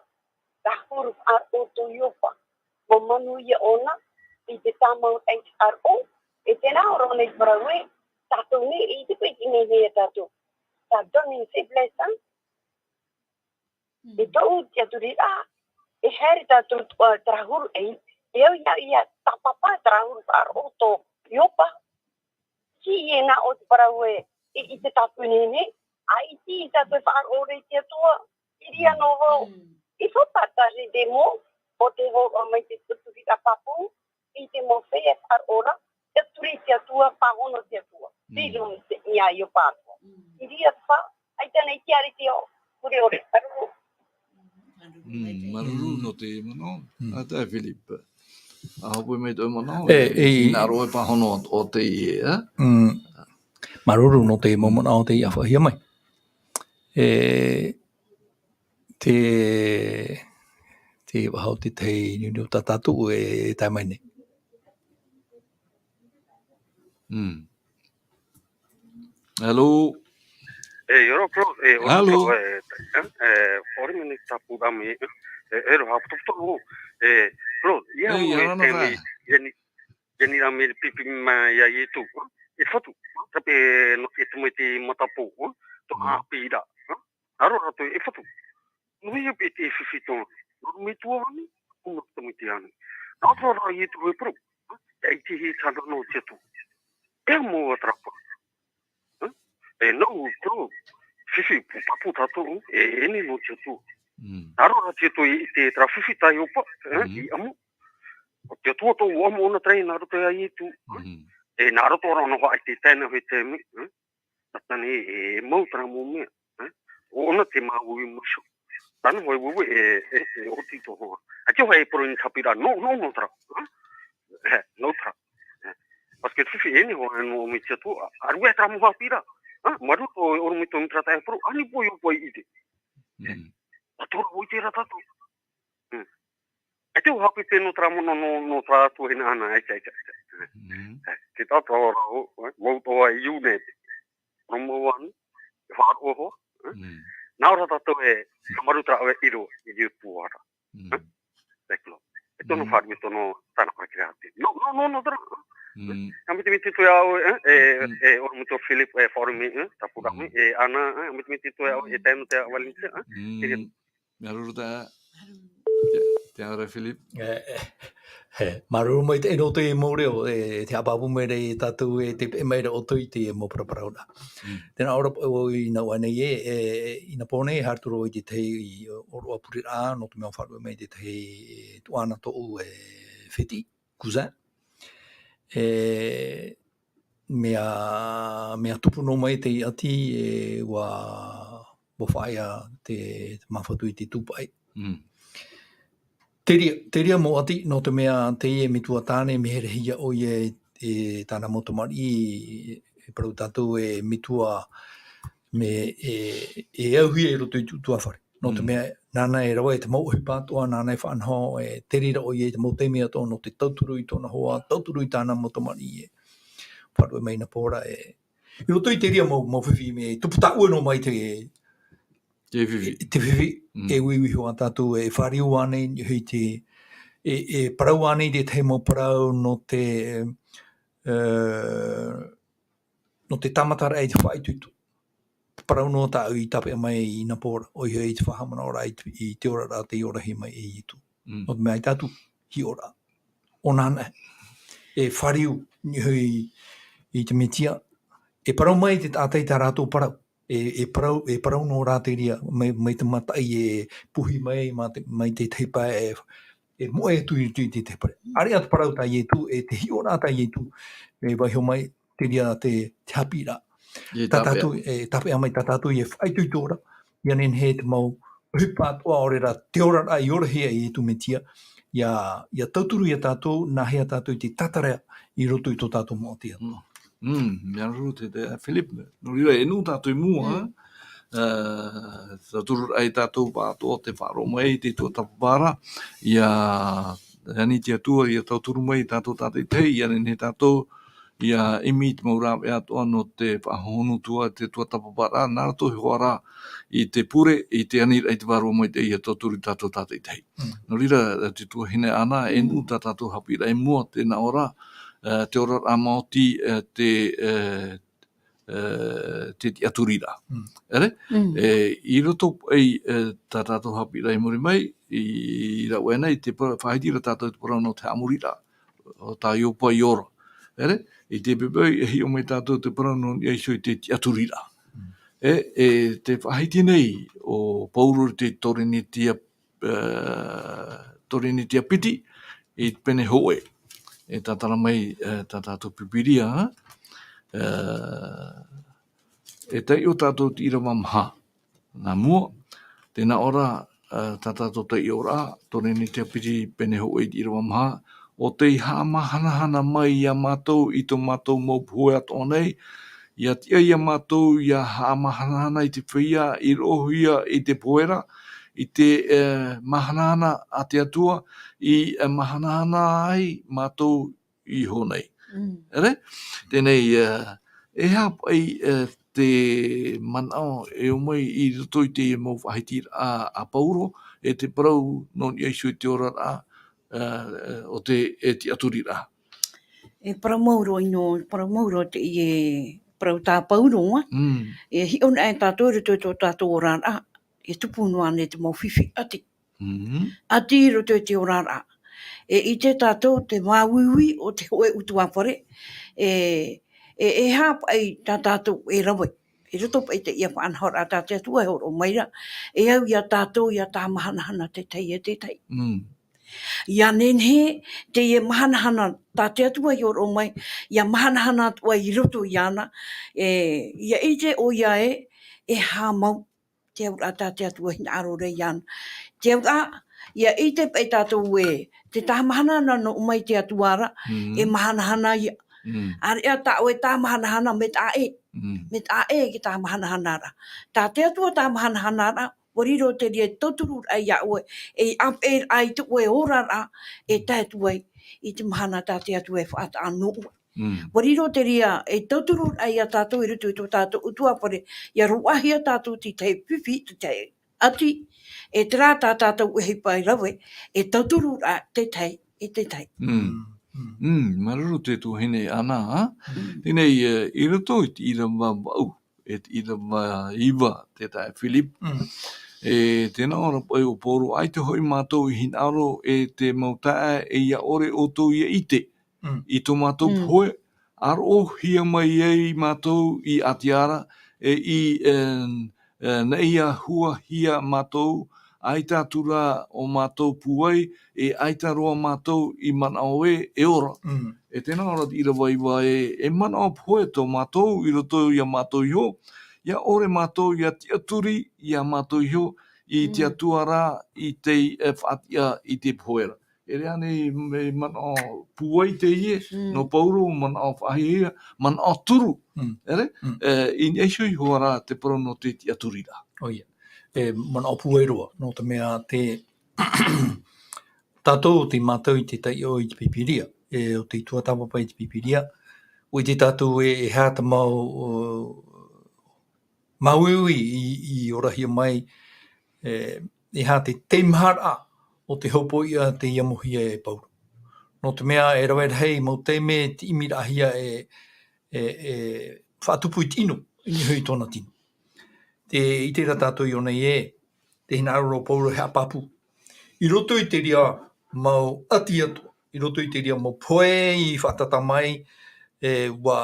Terā huru faʻaroʻo tō Iopa. Mau manuia ʻōna, i te tāmau ai faʻaroʻo. E tēnā ora nei parau e, tātou nei, e ʻite paʻi te nehenehe ia tātou. Tā Donny Sibley, tā Mm. E tōʻu tiʻaturiraʻa, e haere tātou, ā, terā huru, e, e au ia, ia tāpapa terā huru faʻaroʻo tō Iopa. Tei ʻō nei te parau e, i, i te tāpuni nei, ʻaita tātou e faʻaroʻo i te Atua, i reira noa vau. Mm. I faʻapaʻari te mau, o te hōroʻa mai te tiʻaturiraʻa pāpū, i te mau feiā faʻaroʻo ra, tiʻaturi i te Atua, pāhono i te Atua. Mm. Riro te, ia Iopa atoʻa. Mm. I reira te faʻa, ʻaita nei te arataʻi ʻore ʻore, māuruuru. Mm, māuruuru nō te manaʻo. Mm. ʻA taeaʻe Philip. ʻA hope mai tō manaʻo, E, e, e, hinaʻaro e pāhono o, o teie, e? Mm. Māuruuru nō te mau manaʻo tei faʻaʻitehia mai. E, te, te vaho te tahi niuniu tā tātou e tae mai nei. Mm. Hello? E, ʻia ora, Claude, e, ʻia ora, Hello? Claude, e, e, e, ʻaore mea nei tāpura mai, e, e, e, roa, haʻapotopoto, e, Claude, ia, Hey, e, ʻia ora na te, vai. Ia ni, ia ni rā mea pipi mai ia Ietu, e, Fatu, tāpē, nō te tamaiti matapō, tō Mm. ʻāpī ra, aro rātou e Fatu. Nui ia pē te fifi tōna. Nō me tuahine, nō te tamaiti ānei. Nā ʻō rā Ietu e parau. E ʻaita e tae noa te Atua. E mau ā terā parau. E nau, ko, fifi, pāpū tātou, e, e ʻere nō te Atua. Mm. Nā ʻō rā te Atua i te terā fifi tā Iopa, e, Mm. i ʻamu. ʻO te Atua tōʻu ʻamu ʻōna terā nā roto ia Ietu. Mhm. E nā roto rā ʻōna hoʻi te tae noa i te mea, eh? Tātane e mau terā mau mea, eh? ʻO ʻōna te māuiui mai iho. Tāna hoʻi ueue e, e, e oti tō hoa. ʻAita hoʻi e parau i te haʻapiʻiraʻa, nō, nō, nō terā, eh? Eh, nō terā. Eh. Parce que te fifi e nehenehe hoʻi nō mai te Atua, a, ʻāruʻe terā mau haʻapiʻiraʻa. Eh? Mā roto i ʻō mai tō mea terā taʻa e parau, ani poʻi ʻo poʻi i te. Mm. ʻA tō rā ʻoe i terā tātou. Mm. E te haʻapiʻi nō terā mono, nō, nō terā tuahine ʻana, ʻaita, ʻaita, ʻaita. Mm. Eh, te tātou rā, o, eh, mau tō ai iune. Rō mau anu, e faʻaroʻo hoa, eh? Mm. Nā ʻō rā tātou e, hāmaru terā ʻoe ʻiro, i te utuāra. Mm. Eh? Te kino. E tono Mm. faʻaroʻo, e tono tāna karakia te. Nō, nō, nō, nō terā. Mm. Nā mitimiti atoʻa au, eh, e, Mm. e, ʻo Muto Philip, e, faʻaroʻo mai, eh, tāpura mai, Mm. e, ʻana, eh, mitimiti atoʻa au, e tae noa te Valencia, eh? Mm. Te Māuruuru taeaʻe. Te, te ara Philip. E, e, e, māuruuru maitaʻi nō te mau reo, e, te haʻapāpū mai ra ia tātou e te peʻe mai ra ʻoutou i te mau paraparauraʻa. Mm. Tēnā ora, ʻo, i nā ʻua nei e, e, i nā pō nei, haere atu ra i te tahi ʻōroʻa pureraʻa, nō te mea ʻua faʻaruʻe mai te tahi tuaʻana tōʻu e fētiʻi, cousin. E, mea, mea tupu noa mai te ʻati, e, ʻua, ʻua faʻaea te, te māfatu i te tūpaʻi. Mm. Te reira, te reira mau ʻati, nō te mea teie metua tāne, mea here hia ʻoia e, e tāna mau tamariʻi, e parau tātou e metua, mea e, e auhia i roto i te ʻutuāfare. Nō te Mm. mea, nāna e rave i te mau ʻohipa atoʻa, nāna e faʻanaho, e te reira ʻoia i te mau taime atoʻa nō te tauturu i tōna hoa, tauturu i tāna mau tamariʻi e. Faʻaruʻe mai i nā pō ra e. I roto i te reira mau, mau fifi mea, tupu tāʻue noa mai te, Te fifi. te fifi, Mm. e uiui iho ā tātou, e fāriu ānei, i te, e, e parau ānei te tahi mau parau nō te, e, nō te tāmataraʻa i te faʻaitoito. Parau noa tāʻu i tāpeʻa mai i nā pō ra, ʻoia i te faʻahaʻamanaʻoraʻa i te, i te oraraʻa tei orahia mai e Ietu. Mm. Nō te mea ʻaita atu hiʻoraʻa. ʻOna anaʻe. E fāriu i, i te Mesia, e parau mai te taʻata i tā rātou parau. E, e parau, e parau noa rā te reira, mai, mai te mataʻi e puhi mai, mai te, mai te tahi pae e, e moʻe atu i roto i te tahi pae. ʻĀreʻa te parau tā Ietu, e te hiʻoraʻa tā Ietu, e vaiiho mai, te reira te, te haʻapiʻiraʻa. E Tā tāpeʻa. tātou, e tāpeʻa mai tā tātou e faʻaitoito ra, ʻia nehenehe te mau ʻohipa atoʻa, ʻaore rā te oraraʻa i orahia e Ietu Mesia, ʻia, ʻia tauturu ia tātou, nā hea tātou i te tātarahapa i roto i tō tātou mau ʻati atoʻa. Mm. Mm, mea ruru te, te, Philip, nō reira, e nuʻu tātou i mua, Mm. e, tauturu ai tātou pāʻatoʻa te faʻaroʻo mai i te tuatāpaparaʻa, ʻia ani te Atua, ʻia tauturu mai tātou tātaʻitahi, ʻia nehenehe tātou, ʻia ʻimi i te mau rāveʻa atoʻa nō te faʻahohonu atu i te tuatāpaparaʻa, nā roto hoʻi rā i te pure, i te aniraʻa i te Vārua Maitaʻi ʻia tauturu ia tātou tātaʻitahi. Mm. Nō reira, te tuahine ʻana, e Mm. nuʻu tā tātou haʻapiʻiraʻa i mua, tēnā ʻō ra, e, te oraraʻa maoti, e, te, e, e, te tiʻaturiraʻa. Mm. ʻEre? Mm. E, i roto ai, e, tā tātou haʻapiʻiraʻa i muri mai, i, i rave nei, te pa-, faʻahiti ra tātou te parau nō te haʻamoriraʻa. ʻO tā Ioba i ora. ʻEre? I te poʻipoʻi, e hiʻo mai tātou te parau nō niʻa iho i te tiʻaturiraʻa. Mm. E, e te faʻahiti nei ʻo Pauro i te Torinetia, e, Torinetia piti, i te pene hōʻē. E tātara mai, e, tā tātou Pīpīria, e, e taiʻo tātou i te ʻīrava maha. Nā mua, tēnā ʻō ra, e, tā tātou taiʻoraʻa, Torinetia piti pene hōʻē i te ʻīrava maha, ʻo tei haʻamahanahana mai ia mātou i tō mātou mau pohe atoʻa nei, ʻia tiʻa ia mātou ʻia haʻamahanahana i te feiā i roʻohia i te pohe ra, i te, e, mahanahana a te Atua, i, e, mahanahana ai mātou iho nei. Mm. ʻEre? Teie nei, e, e aha paʻi, e, te manaʻo e ō mai i roto i te mau faʻahiti a, a Pauro, e te parau nō niʻa iho i te oraraʻa, e, e, ʻo te, e tiʻaturiraʻa. E parau mau roa ʻino, parau mau roa teie, parau tā Pauro, ā? Mm. E hiʻo anaʻe tātou i roto i tō tātou oraraʻa, e tupu noa nei te mau fifi ʻati. Mhm. ʻAti i roto i te oraraʻa. E ʻite tātou te māuiui o te hōʻē ʻutuāfare, e, e, e aha paʻi tā tātou e rave. I roto paʻi i teie faʻanahoraʻa tā te Atua e hōroʻa mai ra, e au ia tātou ʻia tāmahanahana te tahi e te tahi. Mm. Ia nehenehe teie mahanahana, tā te Atua i hōroʻa mai, ia mahanahana atu ai i roto iāna, e, ia ʻite ʻoia ē, e haʻamau te auraʻa tā te Atua i hinaʻaro ra iāna. Te auraʻa, ia ʻite paʻi tātou ē, te tāmahanahana nō mai te Atua ra, Mm. e mahanahana ia. Mm. ʻĀreʻa tā ʻoe tāmahanahana mea taʻa ʻē. Mm. Mea taʻa ʻē te tāmahanahana ra. Tā te Atua tāmahanahana ra, ʻua riro te reira e tauturu ra iā ʻoe, e ʻāpeʻe ra i tō ʻoe oraraʻa, e tae atu ai i te mahana tā te Atua e faʻataʻa nō ʻoe. Mm. ʻUa riro te reira e tauturu ra iā tātou i roto i tō tātou ʻutuāfare, ia roaʻahia tātou te tahi fifi, te tahi ʻati, e terā tā tātou ʻohipa e rave, e tauturu ra te tahi, e te tahi. Mm. Mm, mm. Mm, māuruuru te tuahine Ana, ā? Mm. Teie nei, e, i roto i te ʻīrava vaʻu, e te ʻīrava iva, te taeaʻe Philip. Mm. E, tē nā ʻō ra paʻi ʻo Pauro, ʻaita hoʻi mātou i hinaʻaro e te mau taeaʻe e ʻia ʻore ʻoutou ia ʻite. Mm. I tō mātou Mm. pohe, ʻa roʻohia mai ai mātou i Ātia ra, e i, e, e, nā ʻia huahia mātou, ʻaita atu rā ʻo mātou pūai, e ʻaita roa mātou i manaʻo ē, e ora. Mm. E tē nā ʻō ra te ʻīrava iva ē, e manaʻo pohe tō mātou i roto iā mātou iho, ʻia ʻore mātou ʻia tiʻaturi iā mātou iho, i te Mm. Atua ra, i te, e, faʻatiʻa i te pohe ra. E ʻere ānei, e manaʻo pūai teie, Mm. nō Pauro, manaʻo faʻahiahia, manaʻo turu. Mm. ʻEre? Mm. E, i niʻa iho iho ā rā te parau nō te tiʻaturiraʻa. ʻOia. E manaʻo pūai roa, nō te mea te, tātou tē mātau i te taiʻo i te Pīpīria, e, ʻo tē tuatāpapa i te Pīpīria, ʻua ʻite tātou ē, e aha te mau, ʻo, māuiui i, i orahia mai, e, e aha te teimaharaʻa o te hopoiʻa tei amohia e Pauro. Nō te mea e rave rahi mau taime e tiʻimiraʻahia e, e, e faʻatupu i te ʻino, i niʻa i tōna tino. Tē ʻite ra tātou i ʻō nei ē, tē hinaʻaro ra ʻo Pauro e haʻapāpū. I roto i te reira mau ʻati atoʻa, i roto i te reira mau pohe i faʻatata mai, e, ʻua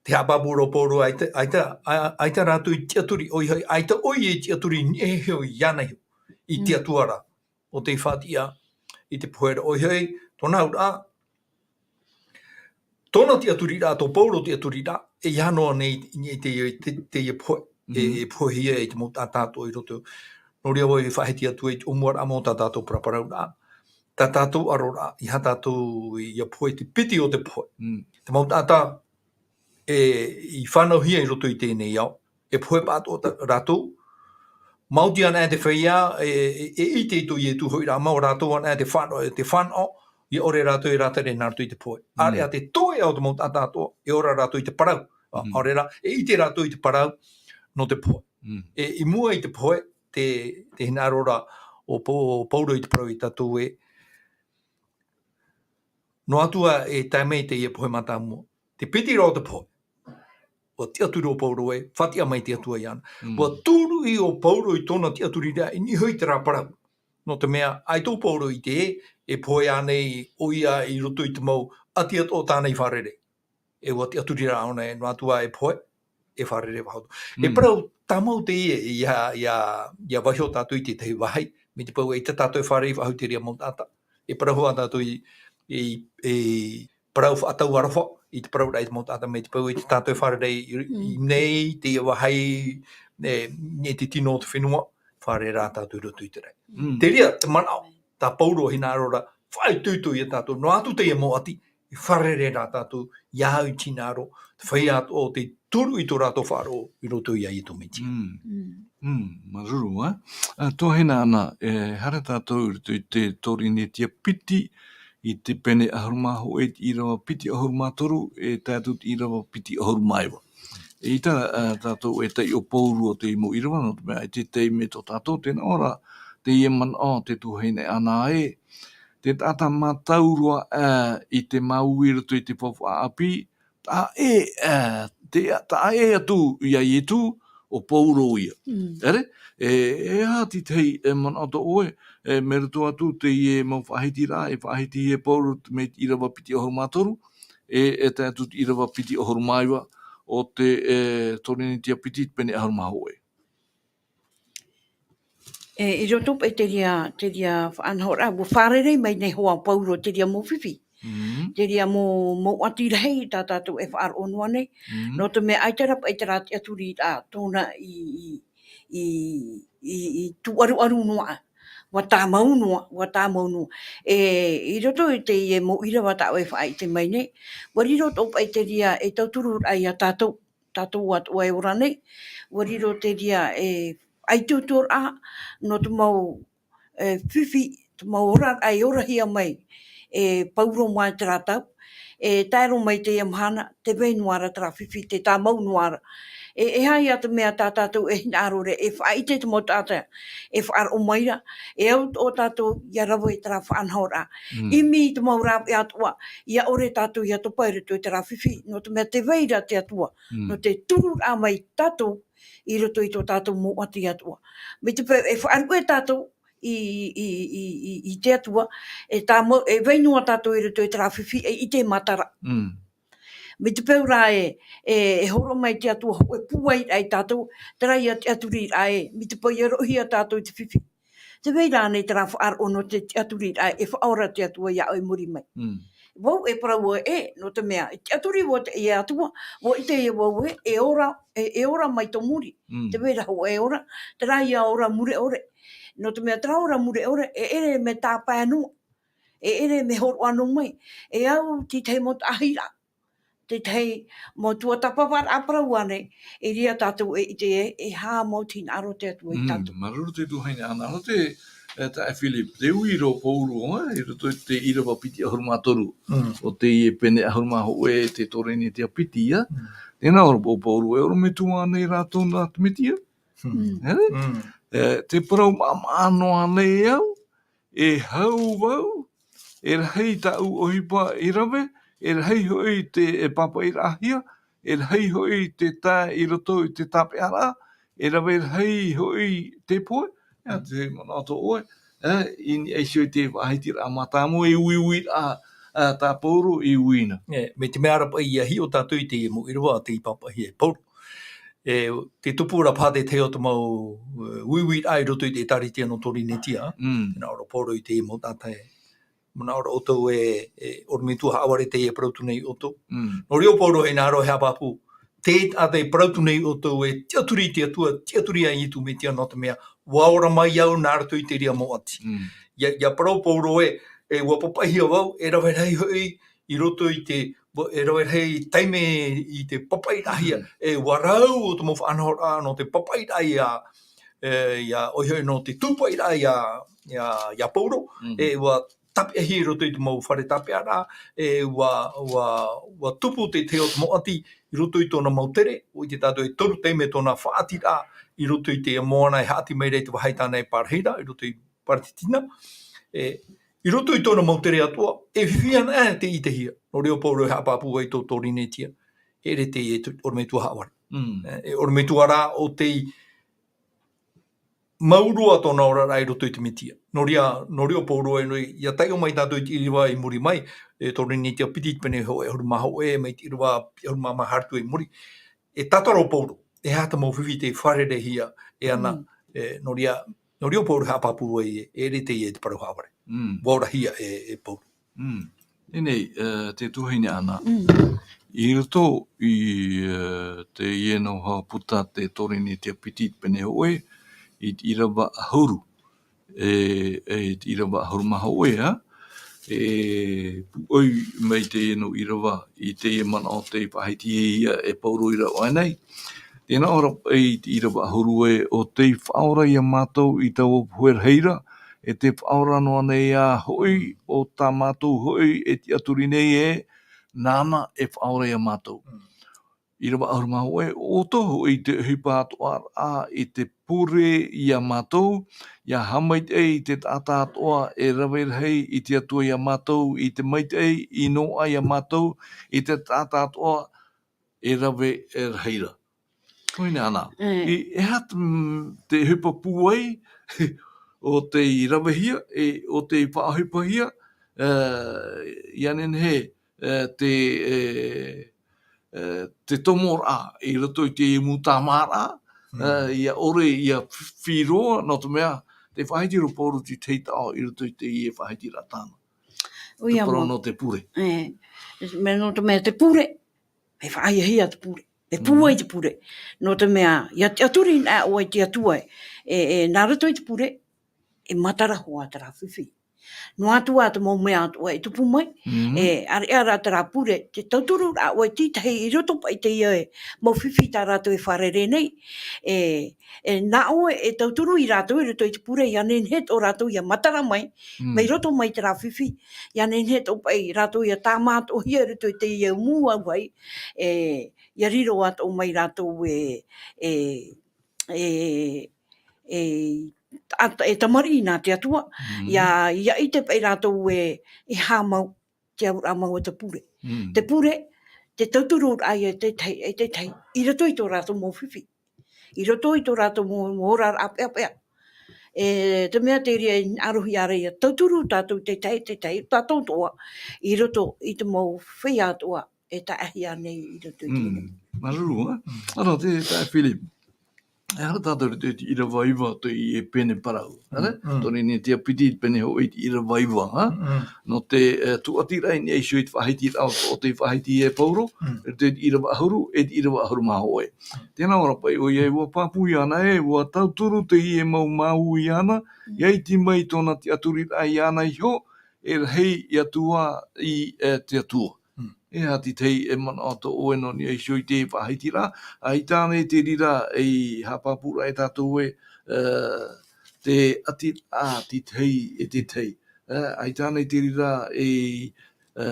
te haʻapāpū ra ʻo Pauro, ʻaita, ʻaita, ʻa-, ʻaita rātou i tiʻaturi, ʻoia hoʻi, ʻaita ʻoia i tiʻaturi i niʻa iho iāna iho, i te Mm. Atua ra, ʻo tei faʻatiʻa i te pohe ra, ʻoia hoʻi, tōna auraʻa, tōna tiʻaturiraʻa, tō Pauro tiʻaturiraʻa, e ʻeiaha noa nei i te, te, te, teie pohe, e, Mm. e pohehia e te mau taʻata atoʻa i roto. Nō reira ʻua faʻahiti atu i te ʻōmuaraʻa mau tā tātou paraparauraʻa, tā tātou ʻaroraʻa, ʻeiaha tātou ʻia pohe i te piti o te pohe. Mm. Te mau taʻata, e, i fānauhia i roto i teie nei ao, e pohe paʻatoʻa tā rātou, maoti ana e te feiā, e, e, e ʻite i tō Ietu hoʻi rā mau, rātou ana e te fānau, e te fānau, ʻia ʻore rātou e rātere nā roto i te pohe. Mm. ʻĀreʻa te toeʻa o te mau taʻata atoʻa, e ora rātou i te parau. ʻA, Mm. ʻaore rā, e ʻite rātou i te parau nō te pohe. Mm. E, i mua i te pohe, tē, tē hinaʻaro ra ʻo Pau-, Pauro i te parau iā tātou ē, noa atu ā e tae mai teie pohe mātāmua, te piti ra o te pohe, ʻua tiʻaturi ʻo Pauro ē, faʻatiʻa mai te Atua iāna. Mm. ʻUa tūruʻi ʻo Pauro i tōna tiʻaturiraʻa i niʻa iho i terā parau. Nō te mea, ʻaita ʻo Pauro i ʻite ē, e pohe ānei ʻoia i roto i te mau ʻati atoʻa tāna i fārerei. E ʻua tiʻaturi ra ʻōna ē, noa atu ā e pohe, e fārerei faʻahou atoʻa. E Mm. parau tāmau teie, ʻia, ʻia, ʻia vaiiho tātou i te tahi vāhi, mai te peu ē ʻaita tātou e fārerei faʻahou i te reira mau taʻata. E parau hoʻi tātou i, i, i parau faʻatau aroha, i te parau ra i te mau taʻata, mai te peu ē ʻaita tātou e fārerei i, i Mm. nei, teie vāhi, e, i te tino o te fenua, fārerei rā tātou i roto i te raʻi. Mm. Te reira, te manaʻo, tā Pauro e hinaʻaro ra, faʻaitoito iā tātou, noa atu teie mau ʻati, e fārerei rā tātou, ʻia au i te hinaʻaro, te feiā atoʻa o tē tūruʻi i tō rātou faʻaroʻo i roto iā Ietu Mesia. Mm. Mm. Mm, māuruuru, ā. Ā, tuahine Ana, e, haere tātou i roto i te Torinetia piti, i te pene ʻahuru mā hōʻē, i te ʻīrava piti ʻahuru mā toru, e tae atu i te ʻīrava piti ʻahuru mā iva. ʻEita, ā, tātou e taiʻo pauroa teie mau ʻīrava, nō te mea ʻaita e taime tō tātou, tē nā ʻō ra, teie manaʻo, te tuahine Ana ē, te taʻata mātau roa, ā, i te māuiui i roto i te faufaʻa ʻāpī, taʻa ʻē, ā, te, taʻa ʻē atu iā Ietu, ʻo Pauro ïa. Mm. ʻEre, e, e aha te tahi, e, manaʻo tō ʻoe, e, mai roto atu teie mau faʻahitiraʻa, e faʻahiti e Pauro mai te ʻīrava piti ʻahuru mā toru, e, e tae atu te ʻīrava piti ʻahuru mā iva o te, e, Torinetia piti pene ʻahuru mā hōʻē. E, i roto paʻi te reira, te reira faʻanahoraʻa, ʻua fārerei mai nei hoʻi ʻo Pauro te reira mau fifi. Mm. Te reira mau, mau ʻati rahi tā tātou e faʻaroʻo noa nei. Mm. Nō te mea ʻaita rā paʻi terā tiʻaturiraʻa tōna i, i, i, i, i tūʻaruʻaru noa. ʻUa tāmau noa, ʻua tāmau noa. E, i roto i teie mau ʻīrava tāʻu e faʻaʻite mai nei, ʻua riro atoʻa paʻi te reira e tauturu raʻa ia tātou, tātou atoʻa e ora nei, ʻua riro te reira e faʻaitoitoraʻa, nō te mau, e, fifi, te mau oraraʻa e orahia mai e Pauro mai terā tau, e tae roa mai teie mahana, tē vai noa ra terā fifi, tē tāmau noa ra. E, e aha ia te mea tā tātou e hinaʻaro ra, e faʻaʻite te mau taʻata e faʻaroʻo mai ra, e au atoʻa tātou ʻia rave i terā faʻanahoraʻa. Mm. ʻImi i te mau rāveʻa atoʻa, ʻia ʻore tātou ʻia topa i roto i terā fifi, nō te mea tē vai ra te Atua, Mm. nō te tururaʻa mai tātou i roto i tō tātou mau ʻati atoʻa. Mai te peu e faʻaruʻe tātou i, i, i, i, i te Atua, e tāmau, e vai noa tātou i roto i terā fifi, e ʻite matara. Mm. Mai te peu rā e, e, e hōroʻa mai te Atua hōʻē pūai ia tātou, terā ia tiʻaturiraʻa ē, mai te peu ʻia roʻohia tātou i te fifi. Tē vai ra ānei terā faʻaroʻo nō te tiʻaturiraʻa ē, e faʻaora te Atua ia ʻoe i muri mai. Mm. Vau e parau ē, nō te mea, i tiʻaturi vau i te Atua, ʻua ʻite ïa vau ē, e ora, e, e ora mai tō muri. Mm. Tē vai ra hōʻē ora, terā ia ora mure ʻore. Nō te mea terā ora mure ʻore, e ʻere mea tāpae noa. E ʻere mea hōroʻa noa mai. E au, te tahi mau taʻahiraʻa. Te tahi mau tuatāpaparaʻa parau ānei, e reira tātou e ʻite ē, e aha mau te hinaʻaro o te Atua ia Mm, tātou. Māuruuru te tuahine Ana, nō te, e, taeaʻe Philip, te ui ra ʻo Pauro, e, i roto i te ʻīrava piti ʻahuru mā toru, Mm. ʻo teie pene ʻahuru mā hōʻē, te Korinetia piti, ā. Mm. Tē nā ʻō ra ʻo Pauro, e ʻorometua ānei rātou nā te Mesia? Mm. Mm. Here? Mm. E, te parau māʻamaʻa noa ānei e au, e hau vau, e rahi tāʻu ʻohipa i rave, e rahi hoʻi te, e pāpaʻiraʻahia, e rahi hoʻi te tae i roto i te tāpeʻaraʻa, e rave rahi hoʻi te pohe, ia Mm. te manaʻo tō ʻoe, e, i niʻa iho i te faʻahitiraʻa mātāmua, e uiuiraʻa, ā, tā Pauro i ui na. E, mai te mea ra paʻi ʻia hiʻo tātou i te mau ʻīrava tei pāpaʻihia e Pauro. E, tē tupu ra paha te tahi o te mau, e, uiuiraʻa i roto i te ʻĒtārētia nō Korinetia. Mm. Tē nā ʻō ra ʻo Pauro i te mau taʻata ē, manaʻo ra ʻoutou ē, e ʻorometua haʻavare teie e parau atu nei ia ʻoutou. Mm. Nō reira ʻo Pauro e hinaʻaro e haʻapāpū, te taʻata e parau atu nei ia ʻoutou e tiʻaturi i te Atua, tiʻaturi ia Iesu Mesia nō te mea, ʻua ora mai au nā roto i te reira mau ʻati. Mm. ʻIa, ʻia parau ʻo Pauro ē, e ʻua pāpaʻihia vau, e rave rahi hoʻi i roto i te, e rave rahi taime i te pāpaʻiraʻahia, Mm. e ʻua rau ʻo te mau faʻanahoraʻa nō te pāpaʻiraʻa ia, e, ia, ʻoia hoʻi nō te tūpaʻiraʻa ia, ia, ia Pauro, Mm. e ʻua tāpeʻahia i roto i te mau fare tāpeʻaraʻa, e ʻua, ʻua, ʻua tupu te tahi o te mau ʻati i roto i tōna mau tere, ʻua ʻite tātou e toru taime tōna faʻaʻatiraʻa i roto i te moana e haʻati mai ra i te vāhi tāna e pārahi ra, i roto i Paretetina. E, i roto i tōna mau tere atoʻa, e fifi ana ā tei ʻitehia. Nō reira ʻo Pauro e haʻapāpū ai tō Korinetia, e ʻere teie e ʻorometua haʻavare. Mm. E, e ʻorometua rā ʻo tei mau roa tōna oraraʻa i roto i te Mesia. Nō reira, nō reira ʻo Pauro e nui, ʻia taiʻo mai tātou i te ʻīrava i muri mai, e Korinetia piti pene hōʻē ʻahuru mā hōʻē, mai te ʻīrava ʻahuru mā maha atu i muri. E tātara ʻo Pauro, e aha te mau fifi tei fārereihia e ana, Mm. e, nō reira, nō reira ʻo Pauro e haʻapāpū ai ē, e ʻere teie te parau haʻavare. Mm. ʻUa orahia e, e Pauro. Mm. Teie nei, e, te tuahine Ana. Mm. I roto i, e, teie nō haʻaputa te Korinetia piti pene hōʻē, i te ʻīrava ʻahuru. E, e, i te ʻīrava ʻahuru mā hōʻē, ā. E, pūʻoi mai teie nō ʻīrava, i teie manaʻo tei faʻahitihia e Pauro i rave aʻenei. Tē nā ʻō ra, i te ʻīrava ʻahuru ē, ʻo tei faʻaora ia mātou i taua pohe rahi ra, e tē faʻaora noa nei ā hoʻi, ʻo tā mātou hoʻi e tiʻaturi nei ē, nāna e faʻaora ia mātou. Mm. ʻĪrava ʻahuru mā hōʻē, ʻo ʻoutou hoʻi te ʻohipa atoʻa ra i te pure ia mātou, ʻia haʻamaitaʻi i te taʻata atoʻa e rave rahi i te Atua ia mātou, i te maitaʻi i noaʻa ia mātou, i te taʻata atoʻa e rave rahi ra. Tuahine Ana. Mm. E, e aha te, te ʻohipa pūai, ʻo tei ravehia, e, ʻo tei faʻaʻohipahia, e, ʻia nehenehe, e, te, e, e, te tomoraʻa i roto i te mau tāmāraʻa, Mm. e, ʻia ʻore, ʻia fifi roa, nō te mea, Te faʻahiti ra Pauro te tahi taʻo i roto i teie faʻahitiraʻa tāna. ʻOia mau. Te parau nō te pure. E, mea nō te mea te pure, e faʻahiahia te pure. E pūai te pure. Nō te mea, ia tiʻaturi anaʻe ʻoe i te Atua e, e, e, nā roto i te pure, e matara hoʻi terā fifi. Noa atu ā te mau mea atoʻa e tupu mai, e, ʻāreʻa rā terā pure, te tauturu ra ʻoe i te tahi i roto paʻi i teie mau fifi tā rātou e fārerei nei, e, e, nā ʻoe e tauturu ia rātou i roto i te pure, ia nehenehe tō rātou ia matara mai, mai roto mai terā fifi, ia nehenehe tō paʻi rātou ia tāmā atoʻahia i roto i teie mau auahi, e, ia riro atoʻa mai rātou e, e, e, e, a, e tamariʻi nā te Atua, ia, ia ʻite paʻi rātou e, e haʻamau, te auraʻa mau o te pure. Te pure, te tauturu ra ia e te tahi, e te tahi, i roto i tō rātou mau fifi. I roto i tō rātou mau, mau oraraʻa peʻapeʻa. E, te mea te reira e hinaʻarohia ra ia tauturu tātou te tahi, te tahi, tātou atoʻa, i roto i te mau feiā atoʻa, e taʻahia nei i roto i te reira. Māuruuru, ā? Ara, te, te Philip. E aha tātou i roto i te ʻīrava iva, teie pene parau. Ara? Tō Torinetia piti pene hōʻē i te ʻīrava iva, ā? Nō te, e, tūʻatiraʻa i niʻa iho i te faʻahitiraʻa o, o te faʻahiti e Pauro, i roto i te ʻīrava ʻahuru, e te ʻīrava ʻahuru mā hōʻē. Tē nā ʻō ra paʻi ʻoia, ʻua pāpū iāna ē, ʻua tauturu teie mau māuiui iāna, ʻia iti mai tōna tiʻaturiraʻa iāna iho, e rahi atu ā i, e, te Atua. E aha te tahi e manaʻo atoʻa ʻoe nō niʻa iho i te faʻahitiraʻa, ʻaita ānei te reira ei haʻapāpūraʻa ia tātou ē, e, te ʻati, ā, te tahi e te tahi. E, ʻaita ānei te reira ei, e,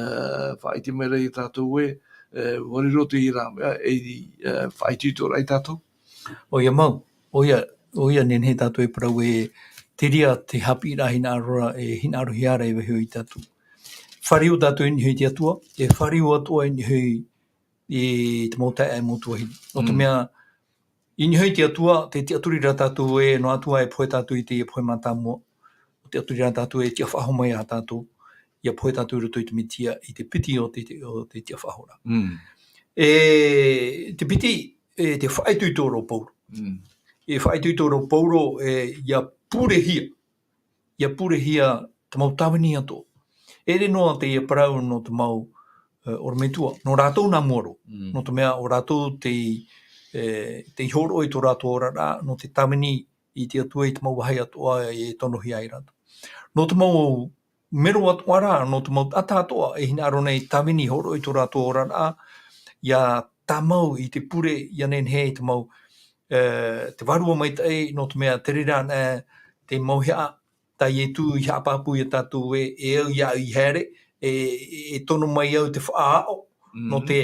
faʻaʻite mai ra ia tātou ē, e, ʻua riro te reira mea, ei, e, faʻaitoitoraʻa ia tātou. ʻOia mau, ʻoia, ʻoia nehenehe tātou e parau ē, te reira te haʻapiʻiraʻa hinaʻaro ra, e hinaʻarohia ra e vaiiho ia tātou. Fāriu tātou i niʻa iho i te Atua, e fāriu atoʻa i niʻa iho i, i te mau taeaʻe mau tuahine. Nō te mea, i niʻa iho i te Atua, tē tiʻaturi ra tātou ē, noa atu ā e pohe tātou i teie pohe mātāmua. Tē tiʻaturi ra tātou ē, tiʻafaʻahou mai ia tātou, ʻia pohe tātou i roto i te Mesia, i te piti o te, o te tiʻafaʻahouraʻa. E, te piti, e, te faʻaitoito ra ʻo Pauro. E faʻaitoito ra ʻo Pauro, e, ʻia purehia. ʻIa purehia te mau tāvini atoʻa. ʻEʻere noa teie parau nō te mau, e, ʻorometua, nō rātou nā mua roa. Nō te mea ʻo rātou tei, e, tei hōroʻa i tō rātou oraraʻa, nō te tāvini i te Atua i te mau vāhi atoʻa e tonohia ai rātou. Nō te mau mero atoʻa rā, nō te mau taʻata atoʻa e hinaʻaro nei tāvini hōroʻa i tō rātou oraraʻa, ʻia tāmau i te pure, ʻia nehenehe i te mau, e, te vārua maitaʻi, nō te mea te reira anaʻe te mau hiʻa, tā Ietu i haʻapāpū ia tātou ē, e au iāʻu i haere, e, e, e tono mai au te faʻaʻaʻo, nō te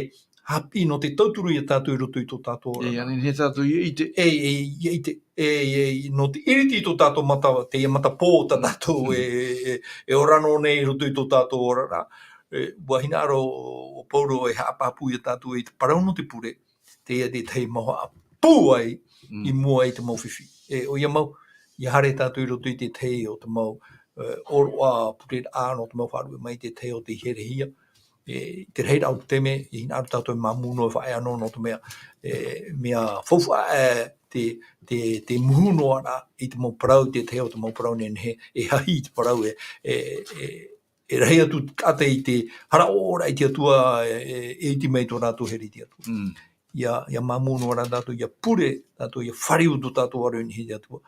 haʻapiʻi, nō te tauturu ia tātou i roto i tō tātou oraraʻa. E, ʻia nehenehe tātou ʻia ʻite. E, e, ʻia ʻite. E, e, nō te ʻiriti i tō tātou mata, teie matapō tā tātou e, e, e, e ora noa nei i roto i tō tātou oraraʻa. E, ʻua hinaʻaro ʻo Pauro e haʻapāpū ia tātou i te parau nō te pure, teie te tahi mau haʻapūai i mua i te mau fifi. E, ʻoia mau, ʻia haere tātou i roto i te tahi o te mau, e, ʻōroʻa pureraʻa nō te mau faʻaruʻe mai i te tahi o te herehia. E, i te rahiraʻa o te taime, e hinaʻaro tātou e māmū noa e faʻaea noa nō te mea, e, mea faufaʻa, e, te, te, te muhu noa ra i te mau parau, te tahi o te mau parau nehenehe, e hahi i te parau, e, e, e, e rahi atu taʻata i te hara ʻoʻoraʻa i te Atua, e, e, e iti mai tō rātou here i te Atua. ʻIa, ʻia māmū noa ra tātou, ʻia pure tātou, ʻia fāriu tō tātou ʻaro i niʻa i te Atua.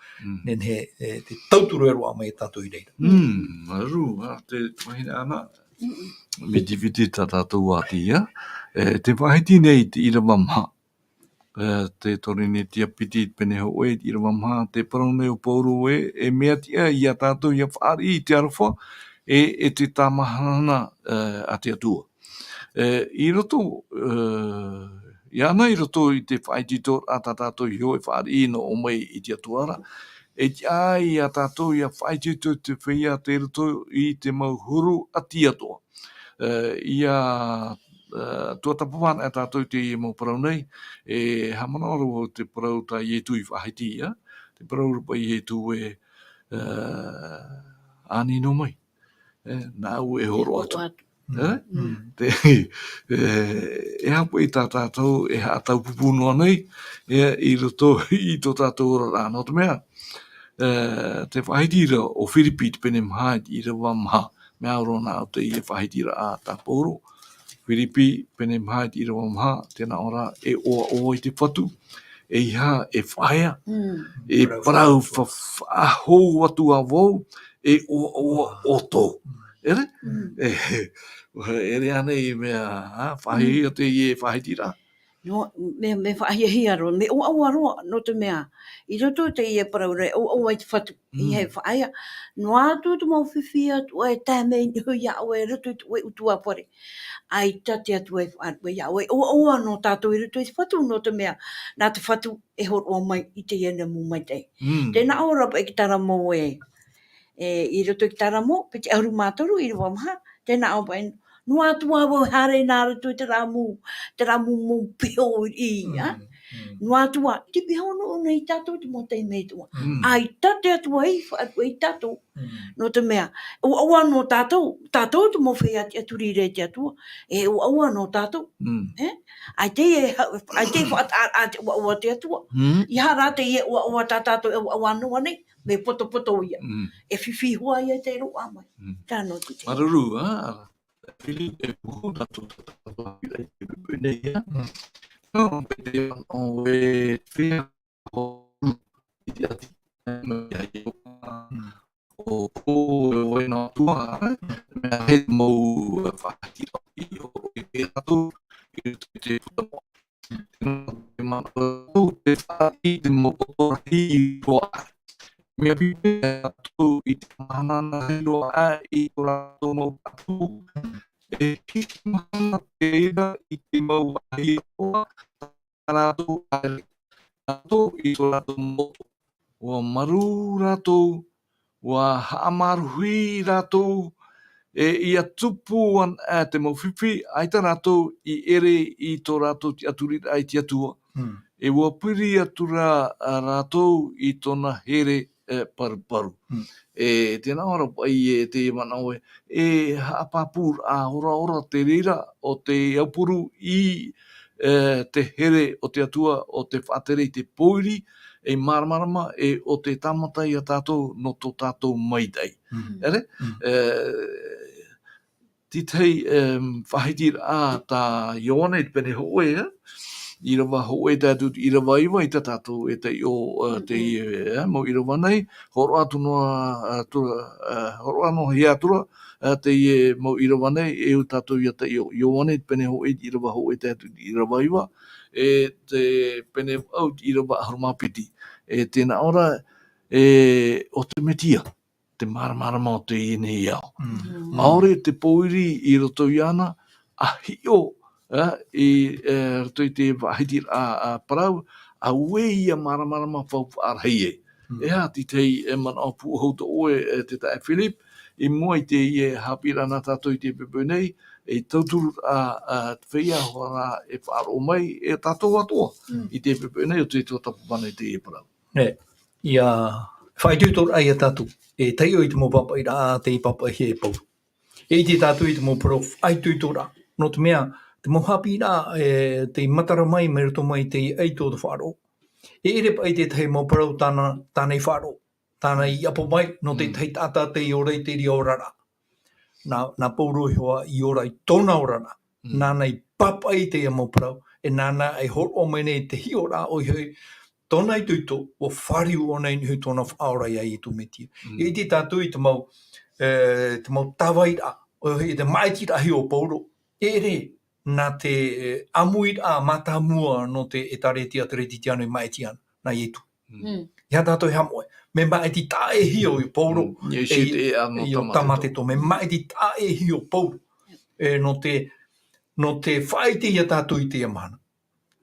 Nehenehe, e, te tauturu e roaʻa mai ia tātou i reira. Māuruuru, ā, te, te vahine Ana. Mitifiti tā tātou ʻati, ā. E, te faʻahiti nei i te ʻīrava maha. E, te Torinetia piti pene hōʻē i te ʻīrava maha, tē parau nei ʻo Pauro ē, e mea tiʻa ia tātou ʻia fāriʻi i te aroha, e, e te tāmahanahana, e, a te Atua. E, i roto, e, ʻia ana i roto i te faʻaitoitoraʻa tā tātou iho e fāriʻi nō ʻō mai i te Atua ra, e tiʻa ia tātou ʻia faʻaitoito i te feiā tei roto i te mau huru ʻati atoʻa. E, ʻia, e, tuatāpapa anaʻe tātou i teie mau parau nei, e haʻamanaʻo ra vau te parau tā Ietu i faʻahiti, ā, te parau ra paʻi Ietu ē, e, ani noa mai. E, nāʻu e hōroʻa atu. E? Te, e, e aha paʻi tā tātou e haʻataupupū noa nei, e, i roto i tō tātou oraraʻa, nō te mea, e, te faʻahiti ra ʻo Firipi te pene maha i te ʻīrava maha. Mea au roa nā ʻō teie faʻahitiraʻa tā Pauro. Firipi, pene maha i te ʻīrava maha, tē nā ʻō ra, e ʻoaʻoa i te Fatu, ʻeiaha e faʻaea, Mm. e parau fa-, faʻahou atu ā vau, e ʻoaʻoa ʻoutou. ʻEre? Mm. E, ʻere ānei mea, ā, faʻahiahia teie faʻahitiraʻa? No, me, me faʻahiahia roa, me ʻoaʻoa roa, nō te mea, i roto i teie parau ra, e ʻoaʻoa i te Fatu, Mm. ʻeiaha e faʻaea, noa atu te mau fifi atu, e tae mai nei iā ʻoe, i roto i te ʻutuāfare. ʻAita te Atua e faʻaruʻe iā ʻoe, ʻoaʻoa nō tātou i roto i te Fatu, nō te mea, nā te Fatu e hōroʻa mai i teie nei mau maitaʻi. Mm. Tē nā ʻō ra paʻi i te Taramo e, e, i roto i te Taramo, piti ʻahuru mā toru, ʻīrava maha, tē nā ʻō paʻi, noa atu ā vau e haere nā roto i terā mau, terā mau, mau piha riʻi, Mm, ā? mm. Noa atu ā, tei piha noa nei tātou te mau taime atoʻa. Mm. ʻAita te Atua i faʻaruʻe iā tātou. Mm. Nō te mea, ʻoaʻoa nō tātou, tātou te mau feiā tiʻaturi ra i te Atua, e ʻoaʻoa nō tātou. Mm. E? ʻAita e ha-, ʻaita e faʻataʻa, ʻa te ʻoaʻoa te Atua. Mm. ʻEiaha rā teie ʻoaʻoa tā tātou e ʻoaʻoa noa nei, mea potopoto ia. Mm. E fifi hoʻi ia te roaʻa mai. Mm. Tano te te. Māuruuru, ā, Filipe, e puha tātou tātou pāpū i te pepe nei, ā. Mm. Nō, pē te manaʻo e fea, i te ati, mai ai o, Mm. o, o, o, e nā tua, mea he mau, e, faʻahitiraʻa i o, i te atu, i te, te, te manaʻo, te faʻaʻite i te mau ʻoto rahi roa. Mea pipi atu i te mahana rahi roa i tō rātou mau atu. E hiki mahana te reira i te mau vāhi roa, tā rātou haere. Rātou i tō rātou mau ʻoto. ʻUa marū rātou, ʻua haʻamāuruuru rātou, e ʻia tupu ana, e, te mau fifi, ʻaita rātou i ʻere i tō rātou tiʻaturiraʻa i te Atua. Mm. E ʻua piri atu ra, ā, rātou i tōna here, e, paruparu. Mm. E, tē nā ʻō ra paʻi e te manaʻo e, e haʻapāpūraʻa oraora te reira o te aupuru i, e, te here o te Atua, o te faʻatere i te pōiri, e māramarama, e ʻo te tāmata ia tātou nō tō tātou maitaʻi. Mm. ʻEre? Mm. E, te tahi, em, faʻahitiraʻa tā Ioane i te pene hōʻē, ā, ʻīrava hōʻē tae atu i te ʻīrava iva, ʻaita tātou e taiʻo, ā, Mm-mm. teie, ā, mau ʻīrava nei, hōroʻa atu noa, ā, atu ra, ā, hōroʻa noa hia atu ra, ā, teie mau ʻīrava nei, e ʻua tātou ʻia taiʻo, Ioane i te pene hōʻē, ʻīrava hōʻē tae atu i te ʻīrava iva, e te pene vaʻu i te ʻīrava ʻahuru mā piti. E tē nā ʻō ra, e, ʻo te Metia te māramarama o teie nei ao. Mm. Mm. ʻAore te pōiri i roto iāna, ʻa hiʻo, ā, i, e, roto i te faʻahitiraʻa, ā, parau, auē ʻia māramarama faufaʻa rahi e. Mm. E aha te tahi, e, manaʻo pūʻohu tō ʻoe, e, te taeaʻe Philip, i mua i teie haʻapiʻiraʻa nā tātou i te poʻipoʻi nei, e tauturu, ā, ā, te feiā hoʻi rā e faʻaroʻo mai, e tātou atoʻa, Mm. i te poʻipoʻi nei ʻo te tuatāpaparaʻa i teie parau. E, ʻia faʻaitoitoraʻa ia tātou, e taiʻo i te mau pāpaʻiraʻa tei pāpaʻihia e Pauro. E ʻite tātou i te mau parau faʻaitoitoraʻa. Nō te mea, te mau haʻapiʻiraʻa, e, tei matara mai, mai roto mai i te ʻaito o te faʻaroʻo. E ʻere paʻi te tahi mau parau tāna, tāna i faʻaroʻo. Tāna i ʻapo mai, nō te Mm. tahi taʻata tei ora i te reira oraraʻa. Nā, nā Pauro iho ā i ora i tōna oraraʻa. Mm. Nāna i pāpaʻi i teie mau parau, e nāna e hōroʻa mai nei te hiʻoraʻa ʻoia hoʻi, tōna itoito, ʻua fāriu ʻōna i niʻa i tōna faʻaora iā Iesu Mesia. Mm. E ʻite tātou i te mau, e, te mau tāvairaʻa, ʻoia hoʻi te māʻitiraʻahia o Pauro, e ʻere, nā te, e, ʻāmuiraʻa mātāmua nō te ʻĒtārētia Keresetiano i māʻiti ana, nā Iesu. Mm. Mm. ʻEiaha tātou e haʻamoʻe, mea māʻiti taʻa ʻē hia ʻo Pauro, Mm. Iesu e, te ʻēʻa nō e, ʻo Tāmateto. Tāmateto, mea māʻiti taʻa ʻē hia ʻo Pauro, e, nō te, nō te faʻaʻite ia tātou i teie mahana.